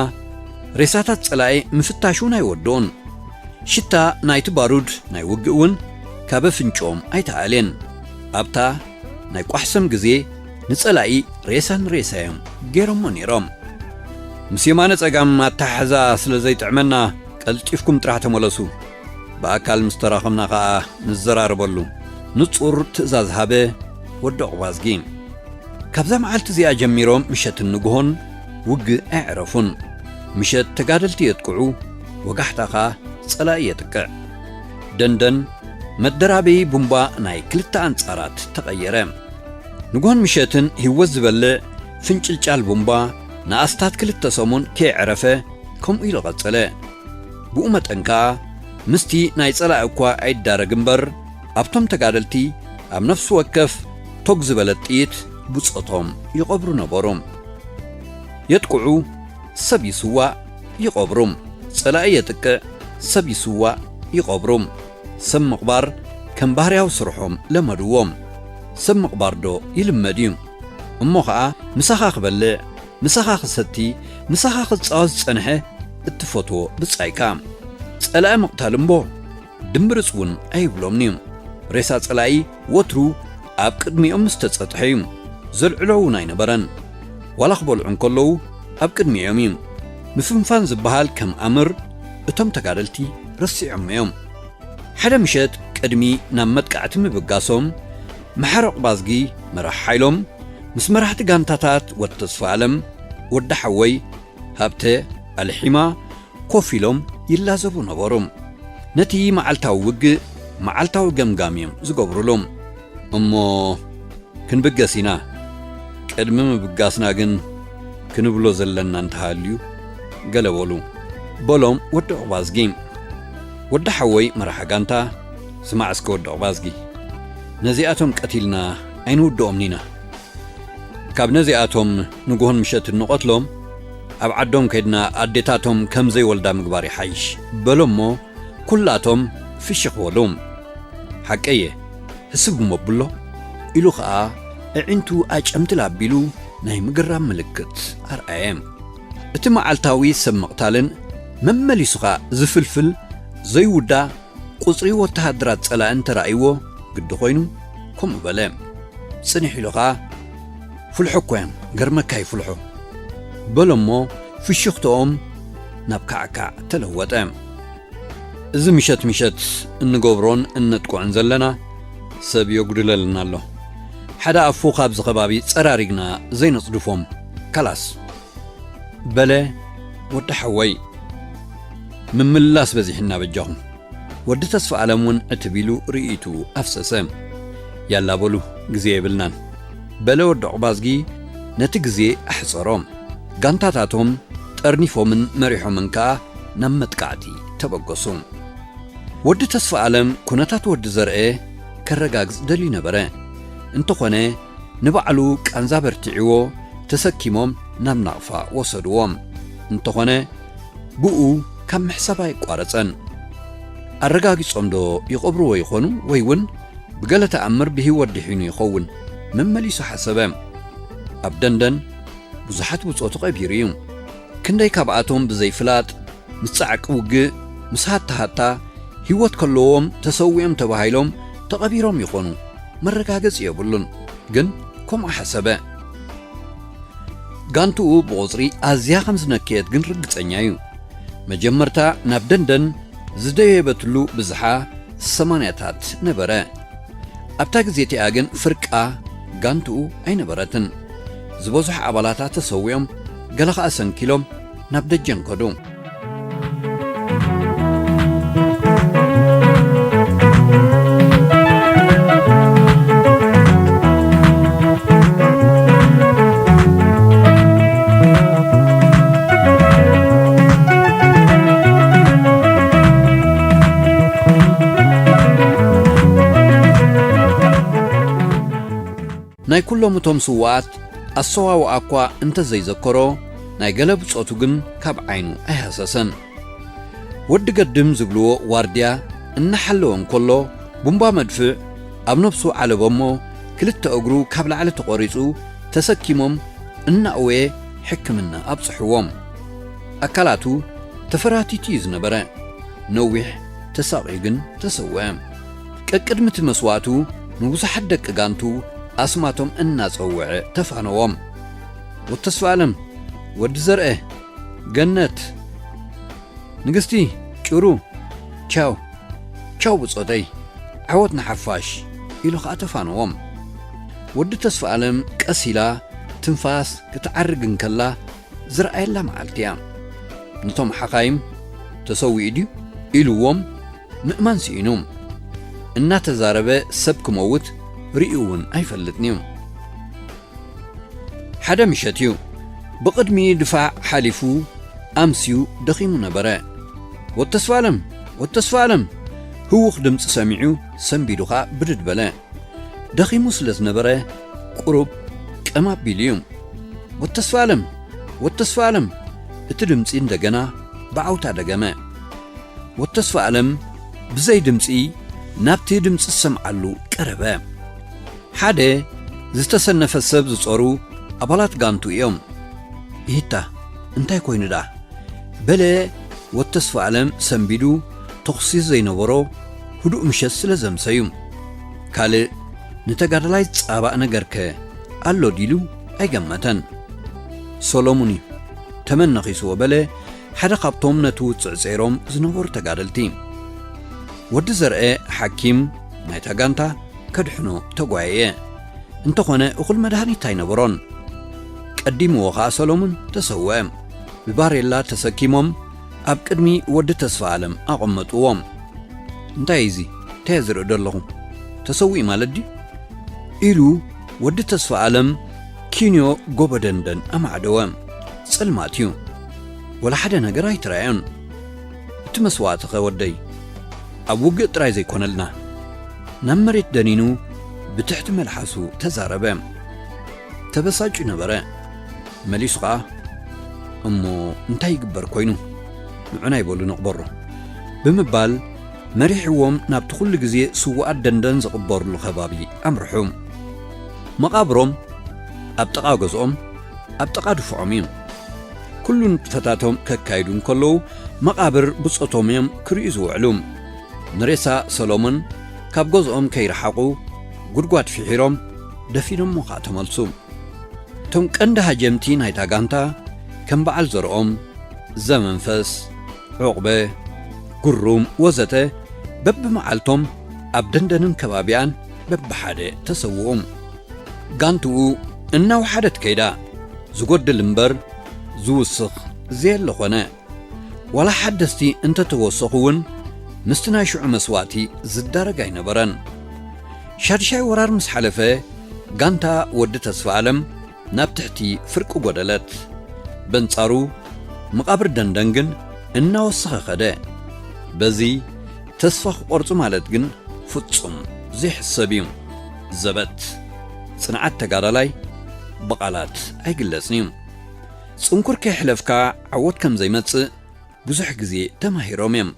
ሬሳታት ጸላኢ ምፍታሽ እውን ኣይወድኡን። ሽታ ናይቲ ባሩድ ናይ ውግእ እውን ካብ ኣፍንጭኦም ኣይተኣልየን። ኣብታ ናይ ቋሕሰም ግዜ ንጸላኢ ሬሳን ሬሳ እዮም ገይሮሞ ነይሮም። ምስ የማነ ጸጋም ኣተሓሕዛ ስለ ዘይጥዕመና ቀልጢፍኩም ጥራሕ ተመለሱ። ብኣካል ምስ ተራኸብና ኸኣ ንዘራረበሉ። ንጹር ትእዛዝ ሃበ ወዲ ዑቕባዝጊ። ካብዛ መዓልቲ እዚኣ ጀሚሮም ምሸትን ንግሆን ውግእ ኣየዕረፉን። ምሸት ተጋደልቲ የጥቅዑ፣ ወጋሕታ ኸኣ ጸላኢ የጥቅዕ። ደንደን መደራበዪ ቡምባ ናይ ክልተ ኣንጻራት ተቐየረ። ንግሆን ምሸትን ህይወት ዝበልዕ ፍንጭልጫል ቡምባ ንኣስታት ክልተ ሰሙን ከየዕረፈ ከምኡ ኢሉ ቀጸለ። ብኡ መጠን ከኣ ምስቲ ናይ ጸላኢ እኳ ኣይዳረግ እምበር፣ ኣብቶም ተጋደልቲ ኣብ ነፍሲ ወከፍ ቶግ ዝበለት ጥይት ብጾቶም ይቐብሩ ነበሩ። የጥቅዑ፣ ሰብ ይስዋእ፣ ይቐብሩ። ጸላኢ የጥቅዕ፣ ሰብ ይስዋእ፣ ይቐብሩ። ሰብ ምቕባር ከም ባህርያዊ ስርሖም ለመድዎም። ሰብ ምቕባር ዶ ይልመድ እዩ። እሞ ኸኣ ምሳኻ ክበልዕ፣ ምሳኻ ክሰቲ፣ ምሳኻ ክጻወት ዝጸንሐ እትፈትዎ ብጻይካ። ጸላኢ ምቕታል እምቦ ድምብርጽ እውን ኣይብሎምን እዩ። ሬሳ ጸላኢ ወትሩ ኣብ ቅድሚኦም ምስ ተጸጥሐ እዩ። ዘልዕሎ እውን ኣይነበረን። ዋላ ክበልዑ እንከለዉ ኣብ ቅድሚኦም እዩ። ምፍንፋን ዝበሃል ከም ኣምር እቶም ተጋደልቲ ረሲዖም እዮም። ሓደ ምሸት ቅድሚ ናብ መጥቃዕቲ ምብጋሶም፣ መሓረ ዑቕባዝጊ መራሕ ሓይሎም ምስ መራሕቲ ጋንታታት ወድ ተስፋ ኣለም፣ ወዲ ሓወይ፣ ሃብተ፣ ኣልሒማ ኮፍ ኢሎም ይላዘቡ ነበሩ። ነቲ መዓልታዊ ውግእ መዓልታዊ ገምጋም እዮም ዝገብሩሉ። እሞ ክንብገስ ኢና። ቅድሚ ምብጋስና ግን ክንብሎ ዘለና እንተሃልዩ ገለ በሉ፣ በሎም ወዲ ዑቕባዝጊ። ወዲ ሓወይ መራሒ ጋንታ፣ ስማዕ እስከ ወዲ ዑቕባዝጊ፣ ነዚኣቶም ቀቲልና ኣይንውድኦምን ኢና። ካብ ነዚኣቶም ንግሆን ምሸትን ንቐትሎም፣ ኣብ ዓዶም ከይድና ኣዴታቶም ከም ዘይወልዳ ምግባር ይሓይሽ፣ በሎሞ ኩላቶም ፍሽኽ በሉ። ሓቀየ፣ ህስብ እሞ ኣብሎ፣ ኢሉ ኸኣ ኣዒንቱ ኣጨምትል ኣቢሉ ናይ ምግራም ምልክት ኣርኣየ። እቲ መዓልታዊ ሰብ ምቕታልን መመሊሱ ኸኣ ዝፍልፍል ዘይውዳ ቁጽሪ ወተሃደራት ጸላእን ተራእይዎ ግዲ ኾይኑ ከምኡ በለ። ጽንሕ ኢሉ ኸኣ፣ "ፍልሖ እኮ እዮም፣ ገርመካ እዩ ፍልሖ" በሎሞ ፍሽኽትኦም ናብ ካዕካዕ ተለወጠ። እዚ ምሸት ምሸት እንገብሮን እነጥቅዖን ዘለና ሰብ የጉድለልና ኣሎ። ሓደ ኣፉ ካብዚ ከባቢ ጸራሪግና ዘይነጽድፎም። ካላስ። በለ ወዲ ሓወይ። ምምላስ በዚሕና በጃኹም። ወዲ ተስፋ ኣለም እውን ዕትብ ኢሉ ርእይቱ ኣፍሰሰ። ያላ በሉ፣ ግዜ የብልናን። በለ ወዲ ዑቕባዝጊ ነቲ ግዜ ኣሕጸሮ። ጋንታታቶም ጠርኒፎምን መሪሖምን ከኣ ናብ መጥቃዕቲ ተበገሱ። ወዲ ተስፋ ኣለም ኩነታት ወዲ ዘርኤ ከረጋግጽ ደልዩ ነበረ። እንተኾነ ንባዕሉ ቃንዛ በርቲዕዎ ተሰኪሞም ናብ ናቕፋ ወሰድዎም። እንተኾነ ብኡ ካብ ምሕሳብ ኣይቋረጸን። ኣረጋጊጾም ዶ ይቐብርዎ ይኾኑ ወይ እውን ብገለ ተኣምር ብህይወት ድሒኑ ይኸውን? መመሊሱ ሓሰበ። ኣብ ደንደን ብዙሓት ብጾቱ ቀቢሩ እዩ። ክንደይ ካብኣቶም ብዘይፍላጥ ምስ ጻዕቂ ውግእ፣ ምስ ሃታ ሃታ፣ ህይወት ከለዎም ተሰዊኦም ተባሂሎም ተቐቢሮም ይኾኑ፣ መረጋገጺ የብሉን። ግን ከምኡ ሓሰበ። ጋንትኡ ብቑጽሪ ኣዝያ ከም ዝነከየት ግን ርግጸኛ እዩ። መጀመርታ ናብ ደንደን ዝደየበትሉ ብዝሓ ሰማንያታት ነበረ። ኣብታ ግዜ እቲኣ ግን ፍርቃ ጋንትኡ ኣይነበረትን። ዝበዝሑ ኣባላታ ተሰዊኦም፣ ገለ ኸኣ ሰንኪሎም ናብ ደጀን ከዱ። ናይ ኩሎም እቶም ስዉኣት ኣሰዋውኣ እኳ እንተዘይዘከሮ፣ ናይ ገለ ብጾቱ ግን ካብ ዓይኑ ኣይሃሰሰን። ወዲ ገድም ዝብልዎ ዋርድያ እናሓለወ እንከሎ፣ ቡምባ መድፍዕ ኣብ ነብሱ ዓለቦ እሞ፣ ክልተ እግሩ ካብ ላዕሊ ተቖሪጹ፣ ተሰኪሞም እናእወየ ሕክምና ኣብጽሕዎም። ኣካላቱ ተፈራቲቱ እዩ ዝነበረ። ነዊሕ ተሳቕዩ ግን ተሰውአ። ቀቅድሚ እቲ መስዋእቱ ንብዙሓት ደቂ ጋንቱ ኣስማቶም እናጸውዐ ተፋነዎም። ወተስፋ ኣለም፣ ወዲ ዘርአ፣ ገነት፣ ንግስቲ፣ ጭሩ፣ ቻው፣ ቻው ብጾተይ፣ ዓወት ንሓፋሽ፣ ኢሉ ኸኣ ተፋነዎም። ወዲ ተስፋ ኣለም ቀስ ኢላ ትንፋስ ክትዓርግ እንከላ ዝረኣየላ መዓልቲ እያ። ነቶም ሓኻይም፣ "ተሰዊኡ ድዩ?" ኢልዎም ምእማን ስኢኑ። እናተዛረበ ሰብ ክመውት ርእዩ እውን ኣይፈልጥን እዩ። ሓደ ምሸት እዩ። ብቕድሚ ድፋዕ ሓሊፉ ኣምስዩ ደኺሙ ነበረ። "ወተስፋ ኣለም! ወተስፋ ኣለም!" ህውኽ ድምፂ ሰሚዑ ሰንቢዱ ኸኣ ብድድ በለ። ደኺሙ ስለ ዝነበረ ቁሩብ ቀም ኣቢሉ እዩ። "ወተስፋ ኣለም! ወተስፋ ኣለም!" እቲ ድምፂ እንደገና ብዓውታ ደገመ። ወተስፋ ኣለም ብዘይ ድምፂ ናብቲ ድምፂ ዝሰምዓሉ ቀረበ። ሓደ ዝተሰነፈ ሰብ ዝጸሩ ኣባላት ጋንቱ እዮም። "ይህታ፣ እንታይ ኮይኑ ደኣ?" በለ ወተስፋ ኣለም ሰንቢዱ፣ ተኹሲ ዘይነበሮ ህዱእ ምሸት ስለ ዘምሰዩ። ካልእ ንተጋዳላይ ዝጻባእ ነገርከ ኣሎ ዲሉ ኣይገመተን። ሰሎሙን እዩ ተመን ነኺስዎ በለ ሓደ ካብቶም ነቲ ውጽዕ ጸይሮም ዝነበሩ ተጋደልቲ። ወዲ ዘርአ ሓኪም ናይታ ጋንታ ከድሕኖ ተጓየየ። እንተኾነ እኹል መድሃኒት ኣይነበሮን። ቀዲምዎ ኸኣ ሰሎሙን ተሰውአ። ብባሬላ ተሰኪሞም ኣብ ቅድሚ ወዲ ተስፋ ኣለም ኣቐመጥዎም። "እንታይ እዚ? እንታይ ዝርኢ ዘለኹ? ተሰዊኡ ማለት ድዩ?" ኢሉ ወዲ ተስፋ ኣለም ኪንዮ ጎቦ ደንደን ኣማዕደወ። ጸልማት እዩ። ወላ ሓደ ነገር ኣይተራእዮን። "እቲ መስዋእቲ ኸ ወደይ? ኣብ ውግእ ጥራይ ዘይኮነልና?" ናብ መሬት ደኒኑ ብትሕቲ መልሓሱ ተዛረበ። ተበሳጩ ነበረ። መሊሱ ኸኣ፣ "እሞ እንታይ ይግበር ኮይኑ? ንዑ ናይ በሉ ንቕበሮ" ብምባል መሪሕዎም ናብቲ ኩሉ ግዜ ስዉኣት ደንደን ዝቕበሩሉ ከባቢ ኣምርሑ። መቓብሮም ኣብ ጥቓ ገዝኦም፣ ኣብ ጥቓ ድፍዖም እዩ። ኩሉ ንጥፈታቶም ከካይዱ እንከለዉ፣ መቓብር ብጾቶም እዮም ክርእዩ ዝውዕሉ። ንሬሳ ሰሎሞን ካብ ገዝኦም ከይረሓቑ ጉድጓድ ፍሒሮም ደፊኖሞ ኸኣ ተመልሱ። እቶም ቀንዲ ሃጀምቲ ናይታ ጋንታ ከም በዓል ዘርኦም፣ ዘመንፈስ፣ ዑቕበ፣ ግሩም ወዘተ በብመዓልቶም ኣብ ደንደንን ከባቢኣን በብሓደ ተሰውኡ። ጋንትኡ እናወሓደት ከይዳ፣ ዝጎድል እምበር ዝውስኽ ዘየለ ኾነ። ዋላ ሓደስቲ እንተተወሰኹ እውን ምስቲ ናይ ሽዑ መስዋእቲ ዝዳረግ ኣይነበረን። ሻድሻይ ወራር ምስ ሓለፈ፣ ጋንታ ወዲ ተስፋ ኣለም ናብ ትሕቲ ፍርቂ ጎደለት። በንጻሩ፣ መቓብር ደንደን ግን እናወሰኸ ኸደ። በዚ ተስፋ ክቖርጹ ማለት ግን ፍጹም ዘይሕሰብ እዩ። ዘበት፣ ጽንዓት ተጋዳላይ ብቓላት ኣይግለጽን እዩ። ጽንኩር ከይሕለፍካ ዓወት ከም ዘይመጽእ ብዙሕ ግዜ ተማሂሮም እዮም።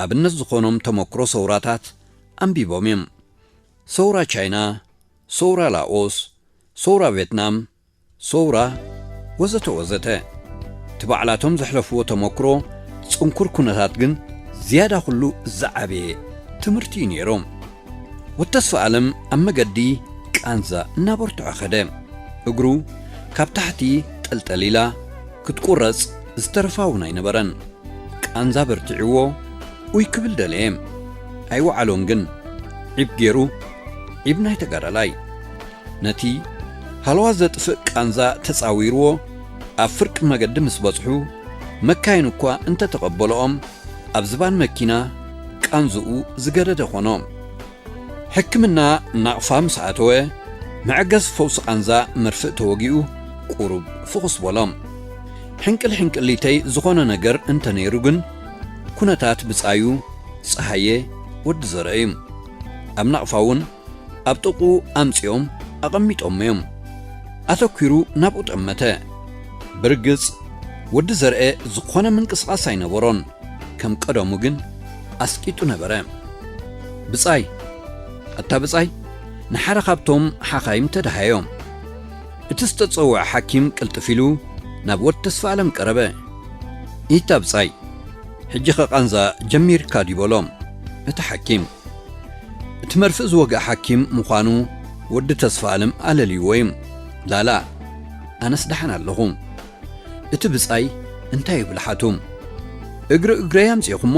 ኣብነት ዝኾኖም ተመክሮ ሰውራታት ኣንቢቦም እዮም። ሰውራ ቻይና፣ ሰውራ ላኦስ፣ ሰውራ ቬትናም፣ ሰውራ ወዘተ ወዘተ። እቲ ባዕላቶም ዘሕለፍዎ ተመክሮ ጽንኩር ኩነታት ግን ዝያዳ ኩሉ ዝዓበየ ትምህርቲ እዩ ነይሩ። ወተስፋ ኣለም ኣብ መገዲ ቃንዛ እናበርትዖ ኸደ። እግሩ ካብ ታሕቲ ጠልጠል ኢላ ክትቁረጽ ዝተረፋ እውን ኣይነበረን። ቃንዛ በርቲዕዎ ኡይ ክብል ደለየ። ኣይወዓሎን ግን፣ ዒብ ገይሩ፣ ዒብ ናይ ተጋዳላይ። ነቲ ሃለዋ ዘጥፍእ ቃንዛ ተጻዊርዎ ኣብ ፍርቂ መገዲ ምስ በጽሑ፣ መካይን እኳ እንተተቐበልኦም፣ ኣብ ዝባን መኪና ቃንዝኡ ዝገደደ ኾኖ። ሕክምና ናቕፋ ምስ ኣተወ፣ መዐገሲ ፈውሲ ቃንዛ መርፍእ ተወጊኡ ቁሩብ ፍኹስ በሎ። ሕንቅል ሕንቅሊተይ ዝኾነ ነገር እንተነይሩ ግን፣ ኩነታት ብጻዩ ጸሃየ ወዲ ዘርአ እዩ። ኣብ ናቕፋ እውን ኣብ ጥቕኡ ኣምጺኦም ኣቐሚጦሞ እዮም። ኣተኲሩ ናብኡ ጠመተ። ብርግጽ ወዲ ዘርአ ዝኾነ ምንቅስቓስ ኣይነበሮን። ከም ቀደሙ ግን ኣስቂጡ ነበረ። "ብጻይ፣ ኣታ ብጻይ!" ንሓደ ካብቶም ሓኻይም ተደሃዮም። እቲ ዝተጸውዐ ሓኪም ቅልጥፍ ኢሉ ናብ ወድ ተስፋ ኣለም ቀረበ። "ኢታ ብጻይ፣ ሕጂ ኸ ቃንዛ ጀሚርካ ድዩ?" በሎ እቲ ሓኪም። እቲ መርፍእ ዝወግአ ሓኪም ምዃኑ ወዲ ተስፋ ኣለም ኣለልይዎ እዩ። "ላላ፣ ኣነስ ደሓን ኣለኹ። እቲ ብጻይ እንታይ እዩ ብልሓቱ? እግሪ እግረይ ኣምጺእኹሞ፣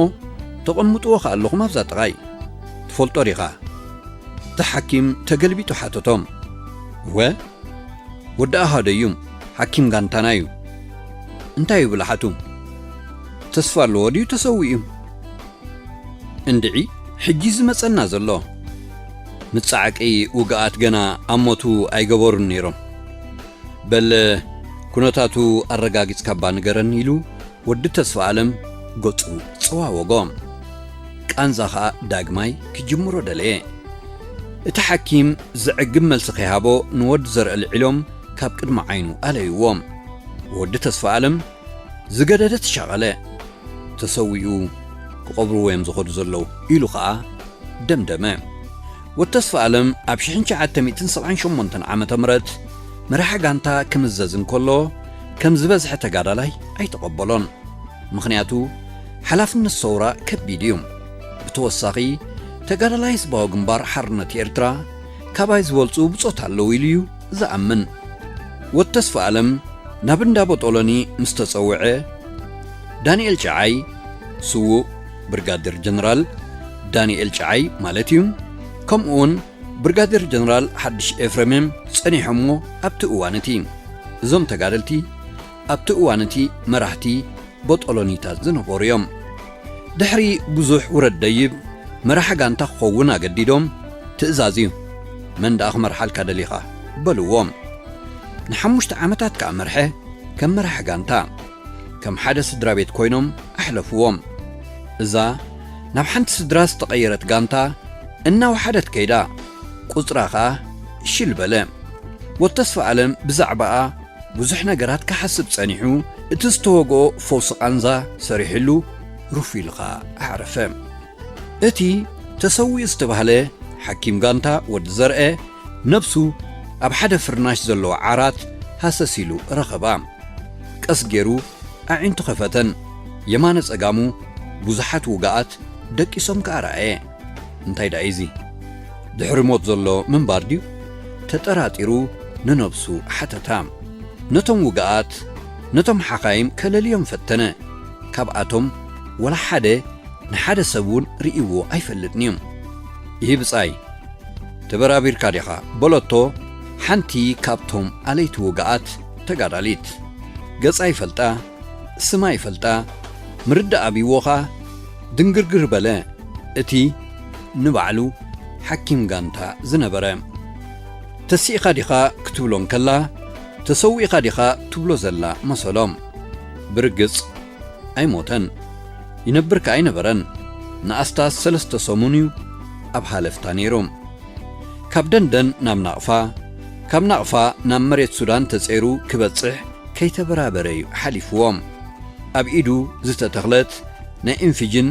ተቐምጥዎ ከኣ ኣለኹም ኣብዛ ጥቓይ። ትፈልጦ ዲኻ?" እቲ ሓኪም ተገልቢጡ ሓተቶም። "እወ፣ ወዲ ኣሃዶ እዩ፣ ሓኪም ጋንታና እዩ። እንታይ እዩ ብልሓቱ? ተስፋ ኣለዎ ድዩ ተሰዊኡ? እንድዒ፣ ሕጂ ዝመጸና ዘሎ። ምጻዓቂ ውግኣት ገና ኣብ ሞቱ ኣይገበሩን ነይሮም። በል፣ ኩነታቱ ኣረጋጊጽካ እባ ንገረኒ" ኢሉ ወዲ ተስፋ ኣለም ገጹ ጸዋወጎ። ቃንዛ ኸኣ ዳግማይ ክጅምሮ ደለየ። እቲ ሓኪም ዘዕግብ መልሲ ከይሃቦ ንወዲ ዘርአ ልዒሎም ካብ ቅድሚ ዓይኑ ኣለይዎም። ወዲ ተስፋ ኣለም ዝገደደ ተሻቐለ። "ተሰዊኡ፣ ክቐብርዎ እዮም ዝኸዱ ዘለዉ" ኢሉ ኸኣ ደምደመ። ወተስፋ ኣለም ኣብ ሽሕን ትሽዓተ ሚእትን ሰብዓን ሸሞንተን ዓመተ ምህረት መራሒ ጋንታ ክምዘዝ እንከሎ፣ ከም ዝበዝሐ ተጋዳላይ ኣይተቐበሎን። ምኽንያቱ፣ ሓላፍነት ሰውራ ከቢድ እዩ። ብተወሳኺ፣ ተጋዳላይ ህዝባዊ ግንባር ሓርነት ኤርትራ ካባይ ዝበልጹ ብጾት ኣለዉ ኢሉ እዩ ዝኣምን። ወተስፋ ኣለም ናብ እንዳ ቦጦሎኒ ምስ ተጸውዐ፣ ዳንኤል ጨዓይ፣ ስዉእ ብርጋዴር ጀነራል ዳንኤል ጨዓይ ማለት እዩ፣ ከምኡውን ብርጋዴር ጀነራል ሓድሽ ኤፍሬም እዮም ጸኒሖምዎ ኣብቲ እዋን እቲ። እዞም ተጋደልቲ ኣብቲ እዋን እቲ መራሕቲ ቦጦሎኒታት ዝነበሩ እዮም። ድሕሪ ብዙሕ ውረድ ደይብ መራሒ ጋንታ ክኸውን ኣገዲዶም፣ "ትእዛዝ እዩ፣ መን ደኣ ክመርሓልካ ደሊኻ?" በልዎም። ንሓሙሽተ ዓመታት ከኣ መርሐ ከም መራሒ ጋንታ። ከም ሓደ ስድራ ቤት ኮይኖም ኣሕለፍዎም። እዛ ናብ ሓንቲ ስድራ ዝተቐየረት ጋንታ እናወሓደት ከይዳ፣ ቁጽራ ኸኣ ሽል በለ። ወተስፋ ኣለም ብዛዕባኣ ብዙሕ ነገራት ክሓስብ ጸኒሑ፣ እቲ ዝተወግኦ ፈውሲ ቃንዛ ሰሪሕሉ ሩፍ ኢሉ ኸኣ ኣዕረፈ። እቲ ተሰዊኡ ዝተባህለ ሓኪም ጋንታ ወዲ ዘርአ ነብሱ ኣብ ሓደ ፍርናሽ ዘለዎ ዓራት ሃሰስ ኢሉ ረኸባ። ቀስ ገይሩ ኣዒንቱ ኸፈተን። የማነ ጸጋሙ ብዙሓት ውግኣት ደቂሶም ከኣ ረኣየ። እንታይ ደኣ እዩ እዚ? ድሕሪ ሞት ዘሎ ምንባር ድዩ? ተጠራጢሩ ንነብሱ ሓተታ። ነቶም ውግኣት፣ ነቶም ሓኻይም ከለልዮም ፈተነ። ካብኣቶም ወላ ሓደ ንሓደ ሰብ እውን ርእይዎ ኣይፈልጥን እዩ። "ይህ ብጻይ፣ ተበራቢርካ ዲኻ?" በለቶ ሓንቲ ካብቶም ኣለይቲ ውግኣት ተጋዳሊት። ገጻ ይፈልጣ፣ ስማ ይፈልጣ፣ ምርዳእ ኣቢዎ ኸኣ ድንግርግር በለ እቲ ንባዕሉ ሓኪም ጋንታ ዝነበረ። "ተሲእኻ ዲኻ?" ክትብሎ እንከላ፣ "ተሰዊእኻ ዲኻ?" ትብሎ ዘላ መሰሎም። ብርግጽ ኣይሞተን። ይነብር ከኣ ኣይነበረን። ንኣስታት ሰለስተ ሰሙን እዩ ኣብ ሃለፍታ ነይሩ። ካብ ደንደን ናብ ናቕፋ፣ ካብ ናቕፋ ናብ መሬት ሱዳን ተጸይሩ ክበጽሕ ከይተበራበረ እዩ ሓሊፍዎም። ኣብ ኢዱ ዝተተኽለት ናይ ኢንፊጅን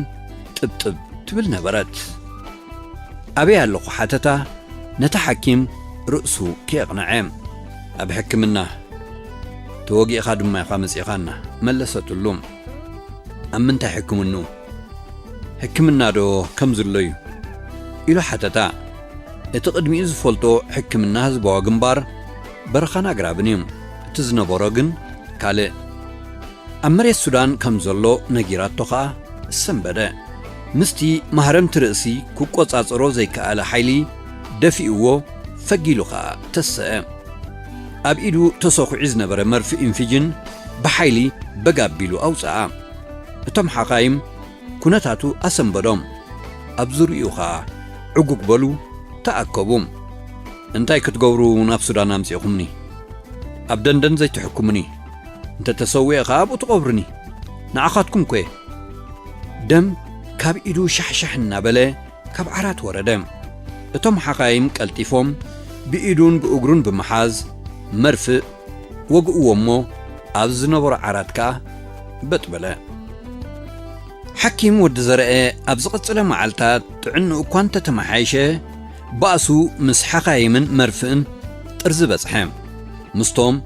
ጥብጥብ ትብል ነበረት። ኣበይ ኣለኹ ሓተታ ነቲ ሓኪም ርእሱ ከየቕንዐ። "ኣብ ሕክምና፣ ተወጊእኻ ድማ ኢኻ መጺኻና" መለሰትሉ። "ኣብ ምንታይ ሕክምንኡ? ሕክምና ዶ ከም ዝሎ እዩ?" ኢሉ ሓተታ። እቲ ቅድሚኡ ዝፈልጦ ሕክምና ህዝባዊ ግንባር በረኻን ኣግራብን እዩ። እቲ ዝነበሮ ግን ካልእ። ኣብ መሬት ሱዳን ከም ዘሎ ነጊራቶ ኸኣ ሰንበደ። ምስቲ ማህረምቲ ርእሲ ክቆጻጸሮ ዘይከኣለ ሓይሊ ደፊእዎ ፈጊሉ ኸኣ ተሰአ። ኣብ ኢዱ ተሰኹዒ ዝነበረ መርፍእ ኢንፊጅን ብሓይሊ በግ ኣቢሉ ኣውጽኣ። እቶም ሓኻይም ኩነታቱ ኣሰንበዶም። ኣብ ዙርይኡ ኸኣ ዕጉግ በሉ፣ ተኣከቡ። "እንታይ ክትገብሩ ናብ ሱዳን ኣምጺእኹምኒ? ኣብ ደንደን ዘይትሕክሙኒ? እንተ ተሰዊኤ ኸኣ ኣብኡ ትቐብሩኒ? ንዓኻትኩም እኮ እየ!" ደም ካብ ኢዱ ሻሕሻሕ እናበለ ካብ ዓራት ወረደ። እቶም ሓኻይም ቀልጢፎም ብኢዱን ብእግሩን ብምሓዝ መርፍእ ወግእዎ እሞ ኣብ ዝነበሮ ዓራት ከኣ በጥ በለ። ሓኪም ወዲ ዘርአ ኣብ ዝቐጸለ መዓልታት ጥዕንኡ እኳ እንተተመሓየሸ፣ ባእሱ ምስ ሓኻይምን መርፍእን ጥርዚ በጽሐ። ምስቶም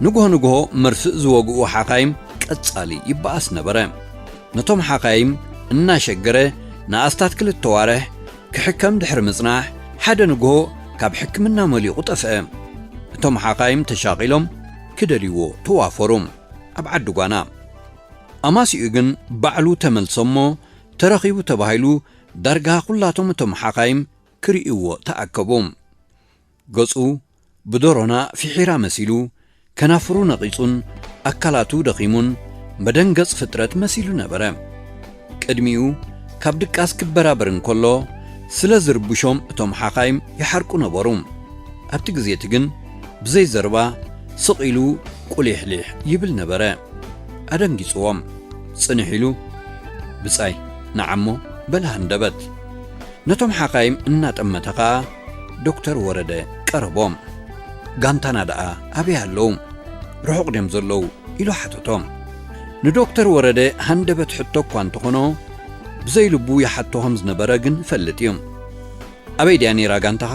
ንግሆ ንግሆ መርፍእ ዝወግኡ ሓኻይም ቀጻሊ ይበኣስ ነበረ። ነቶም ሓኻይም እናሸገረ ንኣስታት ክልተ ዋርሕ ክሕከም ድሕሪ ምጽናሕ፣ ሓደ ንግሆ ካብ ሕክምና መሊቑ ጠፍአ። እቶም ሓኻይም ተሻቒሎም ክደልይዎ ተዋፈሩ። ኣብ ዓዲ ጓና። ኣማሲኡ ግን ባዕሉ ተመልሰ እሞ ተረኺቡ ተባሂሉ ዳርጋ ኩላቶም እቶም ሓኻይም ክርእይዎ ተኣከቡ። ገጹ ብደሮና ፊሒራ መሲሉ፣ ከናፍሩ ነቒጹን ኣካላቱ ደኺሙን መደንገጽ ፍጥረት መሲሉ ነበረ። ቅድሚኡ ካብ ድቃስ ክበራበር እንከሎ፣ ስለ ዝርብሾም እቶም ሓኻይም ይሓርቁ ነበሩ። ኣብቲ ግዜ እቲ ግን ብዘይ ዘረባ ስቕ ኢሉ ቁሊሕሊሕ ይብል ነበረ። ኣደንጊጽዎም። ጽንሕ ኢሉ፣ "ብጻይ፣ ንዓሞ?" በለ ሃንደበት። ነቶም ሓኻይም እናጠመተ ኸኣ ዶክተር ወረደ ቀረቦም። "ጋንታና ደኣ ኣበይ ኣለዉ? ርሑቕ ድዮም ዘለዉ?" ኢሉ ሓተቶም። ንዶክተር ወረደ ሃንደበት ሕቶ እኳ እንተኾኖ፣ ብዘይ ልቡ ይሓቶ ከም ዝነበረ ግን ይፈልጥ እዩ። "ኣበይ ድያ ነይራ ጋንታኻ?"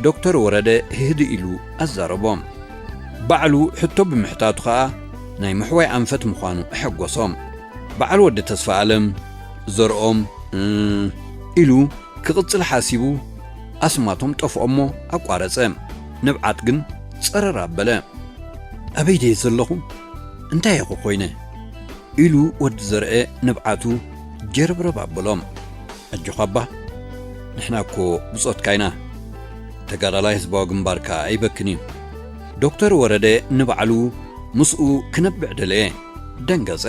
ዶክተር ወረደ ህህድእ ኢሉ ኣዛረቦም። ባዕሉ ሕቶ ብምሕታቱ ኸኣ ናይ ምሕዋይ ኣንፈት ምዃኑ ኣሐጎሶም። በዓል ወዲ ተስፋ ኣለም፣ ዘርኦም፣ እ፣ ኢሉ ክቕጽል ሓሲቡ ኣስማቶም ጠፍኦሞ ኣቋረጸ። ንብዓት ግን ጸረር ኣበለ። "ኣበይ ድየ ዘለኹ? እንታይ ኢኹ ኮይነ?" ኢሉ ወዲ ዘርአ ንብዓቱ ጀርብረብ ኣበሎም። "ኣጆኻ ኣባ፣ ንሕና እኮ ብጾትካ ኢና። ተጋዳላይ ህዝባዊ ግንባርካ ኣይበክን እዩ።" ዶክተር ወረደ ንባዕሉ ምስኡ ክነብዕ ደለየ። ደንገጸ።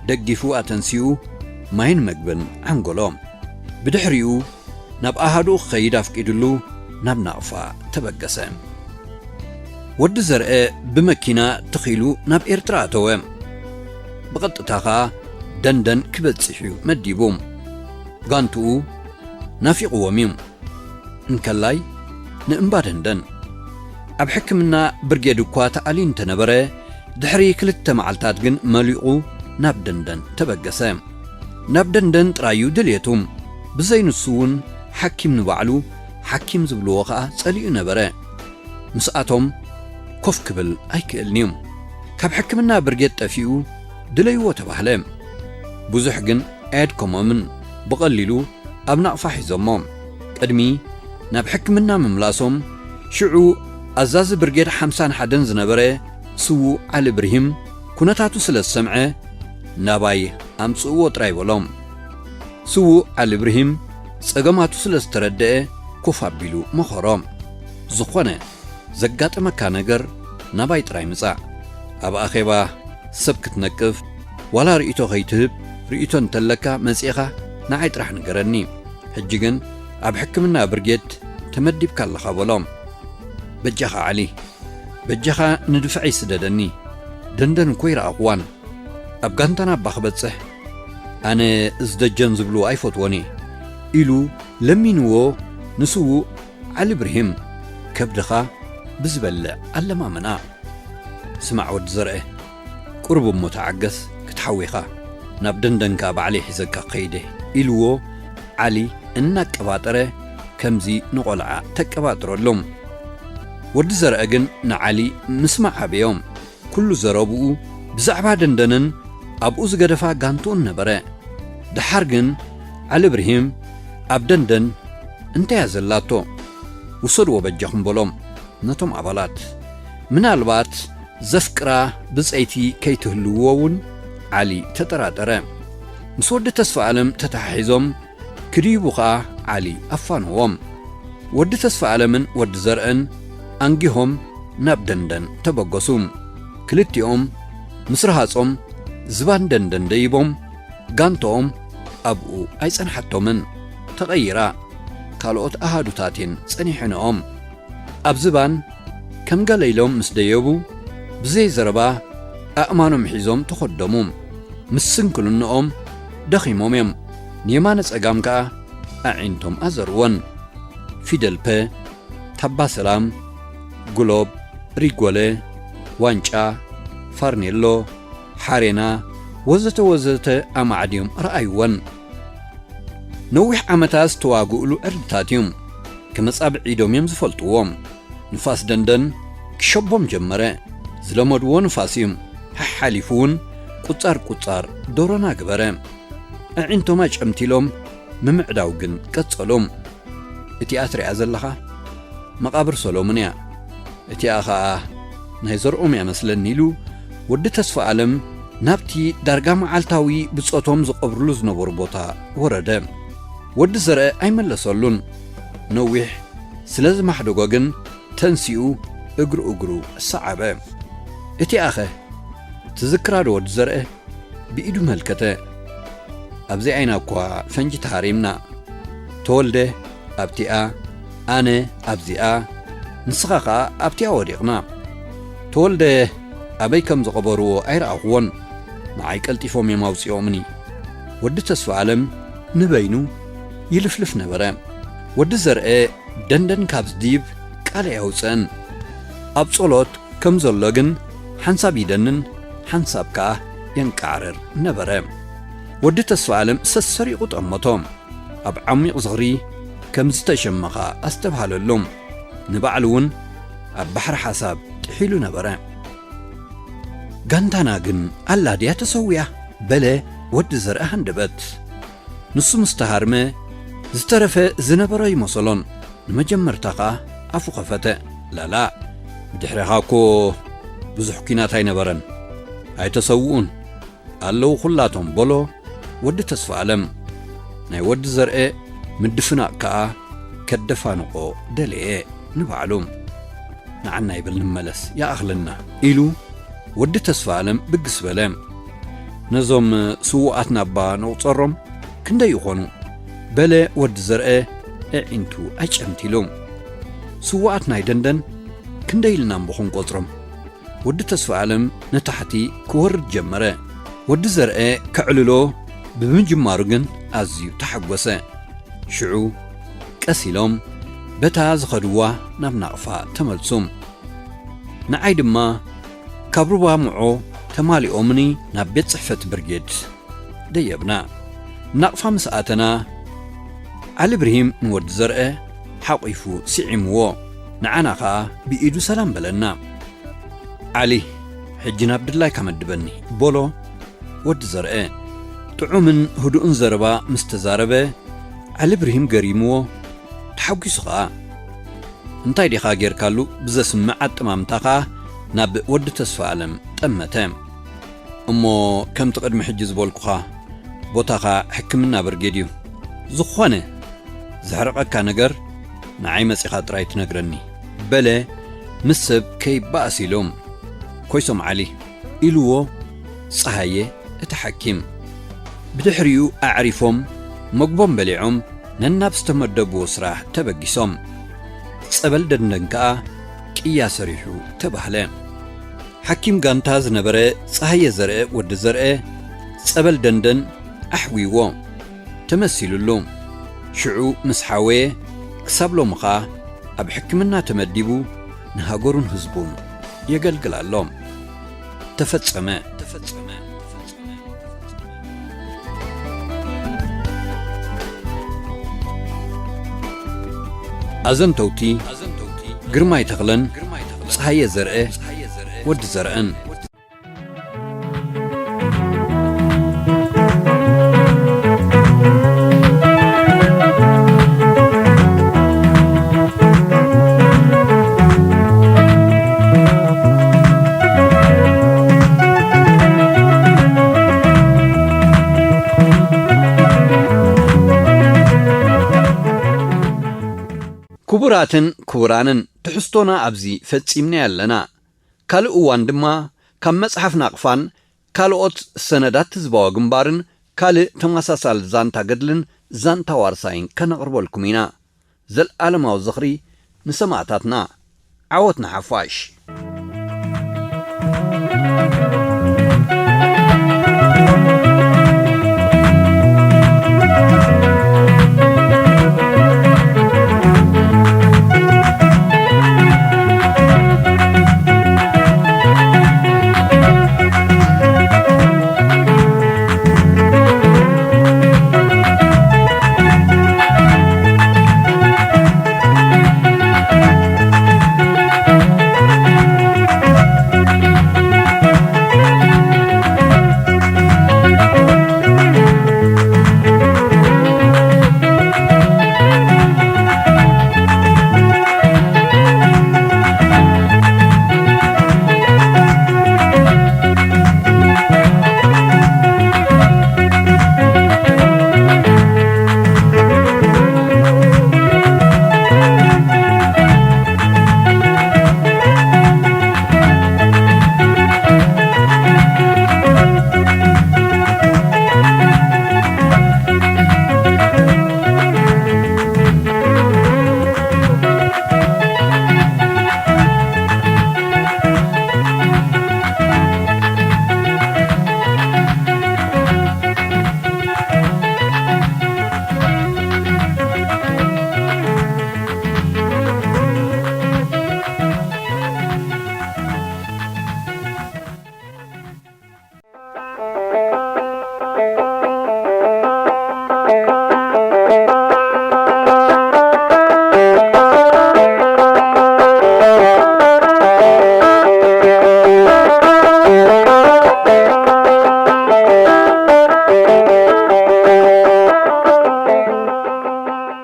ደጊፉ ኣተንሲኡ ማይን መግብን ዓንገሎ። ብድሕሪኡ ናብ ኣሃዱኡ ክኸይድ ኣፍቂድሉ ናብ ናቕፋ ተበገሰ። ወዲ ዘርአ ብመኪና ትኺሉ ናብ ኤርትራ ኣተወ። ብቐጥታ ኸኣ ደንደን ክበጽሕ እዩ መዲቡ። ጋንትኡ ናፊቕዎም እዩ። እንከላይ ንእምባ ደንደን። ኣብ ሕክምና ብርጌድ እኳ ተኣልዩ እንተነበረ፣ ድሕሪ ክልተ መዓልታት ግን መሊቑ ናብ ደንደን ተበገሰ። ናብ ደንደን ጥራይ እዩ ድልየቱ። ብዘይ ንሱ እውን ሓኪም ንባዕሉ ሓኪም ዝብልዎ ኸኣ ጸሊኡ ነበረ። ምስኣቶም ኮፍ ክብል ኣይክእልን እዩ። ካብ ሕክምና ብርጌድ ጠፊኡ ድለይዎ ተባህለ። ብዙሕ ግን ኣየድከሞምን፣ ብቐሊሉ ኣብ ናቕፋ ሒዞሞ። ቅድሚ ናብ ሕክምና ምምላሶም፣ ሽዑ ኣዛዚ ብርጌድ ሓምሳን ሓደን ዝነበረ ስዉእ ዓሊ ብርሂም ኩነታቱ ስለ ዝሰምዐ፣ "ናባይ ኣምጽእዎ ጥራይ" በሎም። ስዉእ ዓሊ ብርሂም ጸገማቱ ስለ ዝተረደአ፣ ኮፍ ኣቢሉ መኸሮ። "ዝኾነ ዘጋጠመካ ነገር ናባይ ጥራይ ምጻእ። ኣብ ኣኼባ ሰብ ክትነቅፍ፣ ዋላ ርእይቶ ከይትህብ፣ ርእይቶ እንተለካ መጺእኻ ንዓይ ጥራሕ ንገረኒ። ሕጂ ግን ኣብ ሕክምና ብርጌድ ተመዲብካ ኣለኻ" በሎም። "በጃኻ ዓሊ፣ በጃኻ ንድፍዐይ ስደደኒ። ደንደን እኮ ይረኣኽዋን። ኣብ ጋንታና እባ ክበጽሕ፣ ኣነ እዚ ደጀን ዝብሉ ኣይፈትዎን እየ" ኢሉ ለሚንዎ ንስዉእ ዓሊ ብርሂም። ከብድኻ ብዝበልዕ ኣለማምና። "ስማዕ ወዲ ዘርአ፣ ቁሩብ እሞ ተዓገስ፣ ክትሓዊ ኢኻ። ናብ ደንደንካ ባዕለይ ሒዘካ ክኸይደ" ኢልዎ ዓሊ እናቀባጠረ ከምዚ ንቖልዓ ተቀባጥረሎም። ወዲ ዘርአ ግን ንዓሊ ምስማዕ ኣበዮም። ኩሉ ዘረብኡ ብዛዕባ ደንደንን ኣብኡ ዝገደፋ ጋንትኡን ነበረ። ደሓር ግን ዓሊ ብርሂም፣ "ኣብ ደንደን እንታይ እያ ዘላቶ? ውሰድዎ በጃኹም" በሎም ነቶም ኣባላት። ምናልባት ዘፍቅራ ብጸይቲ ከይትህልዎ እውን ዓሊ ተጠራጠረ። ምስ ወዲ ተስፋ ኣለም ተተሓሒዞም ክድይቡ ኸኣ ዓሊ ኣፋንዎም። ወዲ ተስፋ ኣለምን ወዲ ዘርእን ኣንጊሆም ናብ ደንደን ተበገሱ። ክልቲኦም ምስ ረሃጾም ዝባን ደንደን ደይቦም፣ ጋንቶኦም ኣብኡ ኣይጸንሓቶምን። ተቐይራ፣ ካልኦት ኣሃዱታት እየን ጸኒሐንኦም። ኣብ ዝባን ከም ገለ ኢሎም ምስ ደየቡ፣ ብዘይ ዘረባ ኣእማኖም ሒዞም ተኾደሙ። ምስ ስንክልንኦም ደኺሞም እዮም። ንየማነ ጸጋም ከኣ ኣዒንቶም ኣዘርወን። ፊደል ፐ፣ ታባ ሰላም፣ ጉሎብ፣ ሪጎለ፣ ዋንጫ፣ ፋርኔሎ፣ ሓሬና፣ ወዘተ ወዘተ ኣማዕድዮም ረኣይወን። ነዊሕ ዓመታት ዝተዋግእሉ ዕርድታት እዮም። ከመጻብዕ ኢዶም እዮም ዝፈልጥዎም። ንፋስ ደንደን ክሸቦም ጀመረ። ዝለመድዎ ንፋስ እዮም። ሓሓሊፉ እውን ቁጻር ቁጻር ዶሮና ገበረ። ኣዒንቶም ኣጨምቲሎም ምምዕዳው ግን ቀጸሎም። እቲኣ ትሪኣ ዘለኻ መቓብር ሰሎሙን እያ። እቲኣ ኸኣ ናይ ዘርኦም እያ መስለኒ ኢሉ ወዲ ተስፋ ኣለም ናብቲ ዳርጋ መዓልታዊ ብጾቶም ዝቐብርሉ ዝነበሩ ቦታ ወረደ። ወዲ ዘርአ ኣይመለሰሉን። ነዊሕ ስለ ዝማሕደጎ ግን ተንሲኡ እግሩ እግሩ ሰዓበ። እቲኣኸ ትዝክራ ዶ ወዲ ዘርአ? ብኢዱ መልከተ። ኣብዚኣ ኢና እኳ ፈንጂ ተሃሪምና። ተወልደ ኣብቲኣ፣ ኣነ ኣብዚኣ፣ ንስኻ ኸኣ ኣብቲኣ ወዲቕና። ተወልደ ኣበይ ከም ዝቐበርዎ ኣይረኣኹዎን። ንዓይ ቀልጢፎም እዮም ኣውጺኦምኒ። ወዲ ተስፋኣለም ንበይኑ ይልፍልፍ ነበረ። ወዲ ዘርአ ደንደን ካብ ዝድይብ ቃል ኣየውጽእን። ኣብ ጸሎት ከም ዘሎ ግን ሓንሳብ ይደንን ሓንሳብ ከኣ የንቃዕርር ነበረ። ወዲ ተስፋኣለም ሰሰሪቑ ጠመቶ። ኣብ ዓሚቕ ዝኽሪ ከም ዝተሸመኻ ኣስተብሃለሉ። ንባዕሉ እውን ኣብ ባሕሪ ሓሳብ ጥሒሉ ነበረ። ጋንታና ግን ኣላ ድያ ተሰዊኣ? በለ ወዲ ዘርአ ሃንደበት። ንሱ ምስ ተሃርመ ዝተረፈ ዝነበረ ይመሰሎን። ንመጀመርታ ኸኣ ኣፉ ኸፈተ። ላላ፣ ብድሕሬኻ እኮ ብዙሕ ኲናት ኣይነበረን። ኣይተሰውኡን። ኣለዉ ኹላቶም በሎ ወዲ ተስፋ ኣለም። ናይ ወዲ ዘርአ ምድፍናቕ ከኣ ከደፋንቖ ደለየ ንባዕሉ። ንዓና ይብል ንመለስ ይኣኽለና ኢሉ ወዲ ተስፋ ኣለም ብግስ በለ። ነዞም ስዉኣትና እባ ንቑጸሮም ክንደይ ይኾኑ? በለ ወዲ ዘርአ ኣዒንቱ ኣጨምቲሉ። ስዉኣት ናይ ደንደን ክንደይ ኢልና እምቦ ክንቆጽሮም? ወዲ ተስፋ ኣለም ንታሕቲ ክወርድ ጀመረ። ወዲ ዘርአ ከዕልሎ ብምጅማሩ ግን ኣዝዩ ተሓጎሰ። ሽዑ ቀስ ኢሎም በታ ዝኸድዋ ናብ ናቕፋ ተመልሱ። ንዓይ ድማ ካብ ሩባ ምዖ ተማሊኦምኒ ናብ ቤት ጽሕፈት ብርጌድ ደየብና። ናቕፋ ምስ ኣተና፣ ዓሊ ብርሂም ንወዲ ዘርአ ሓቒፉ ስዒምዎ፣ ንዓና ኸኣ ብኢዱ ሰላም በለና። ዓሊ፣ ሕጂ ናብ ድላይካ መድበኒ፣ በሎ ወዲ ዘርአ። ጥዑምን ህዱእን ዘረባ ምስ ተዛረበ፣ ዓሊ ብርሂም ገሪምዎ፣ ተሓጒሱ ኸኣ። እንታይ ዲኻ ጌርካሉ ብዘስምዕ ኣጠማምታ ኸኣ ናብ ወዲ ተስፋ ኣለም ጠመተ። እሞ ከምቲ ቅድሚ ሕጂ ዝበልኩኻ ቦታኻ ሕክምና ብርጌድ እዩ። ዝኾነ ዘሕርቐካ ነገር ንዓይ መጺኻ ጥራይ ትነግረኒ፣ በለ ምስ ሰብ ከይበኣስ ኢሉ። ኮይሶም ዓሊ፣ ኢልዎ ጸሃየ እቲ ሓኪም። ብድሕሪኡ ኣዕሪፎም መግቦም በሊዖም ነናብ ዝተመደብዎ ስራሕ ተበጊሶም። ጸበል ደንደን ከኣ ቅያ ሰሪሑ ተባህለ። ሓኪም ጋንታ ዝነበረ ጸሃየ ዘርአ ወዲ ዘርአ ጸበል ደንደን ኣሕዊዎ ተመሲሉሉ። ሽዑ ምስ ሓወየ ክሳብ ሎሚ ኸኣ ኣብ ሕክምና ተመዲቡ ንሃገሩን ህዝቡን የገልግል ኣሎ። ተፈጸመ። ኣዘንተውቲ ግርማይ ተኽለን ጸሃየ ዘርአ ወዲ ዘርአን። ክቡራትን ክቡራንን፣ ትሕዝቶና ኣብዚ ፈጺምና ኣለና። ካልእ እዋን ድማ ካብ መጽሓፍ ናቕፋን ካልኦት ሰነዳት ህዝባዊ ግንባርን ካልእ ተመሳሳሊ ዛንታ ገድልን ዛንታ ዋርሳይን ከነቕርበልኩም ኢና። ዘልኣለማዊ ዝኽሪ ንሰማእታትና! ዓወት ንሓፋሽ!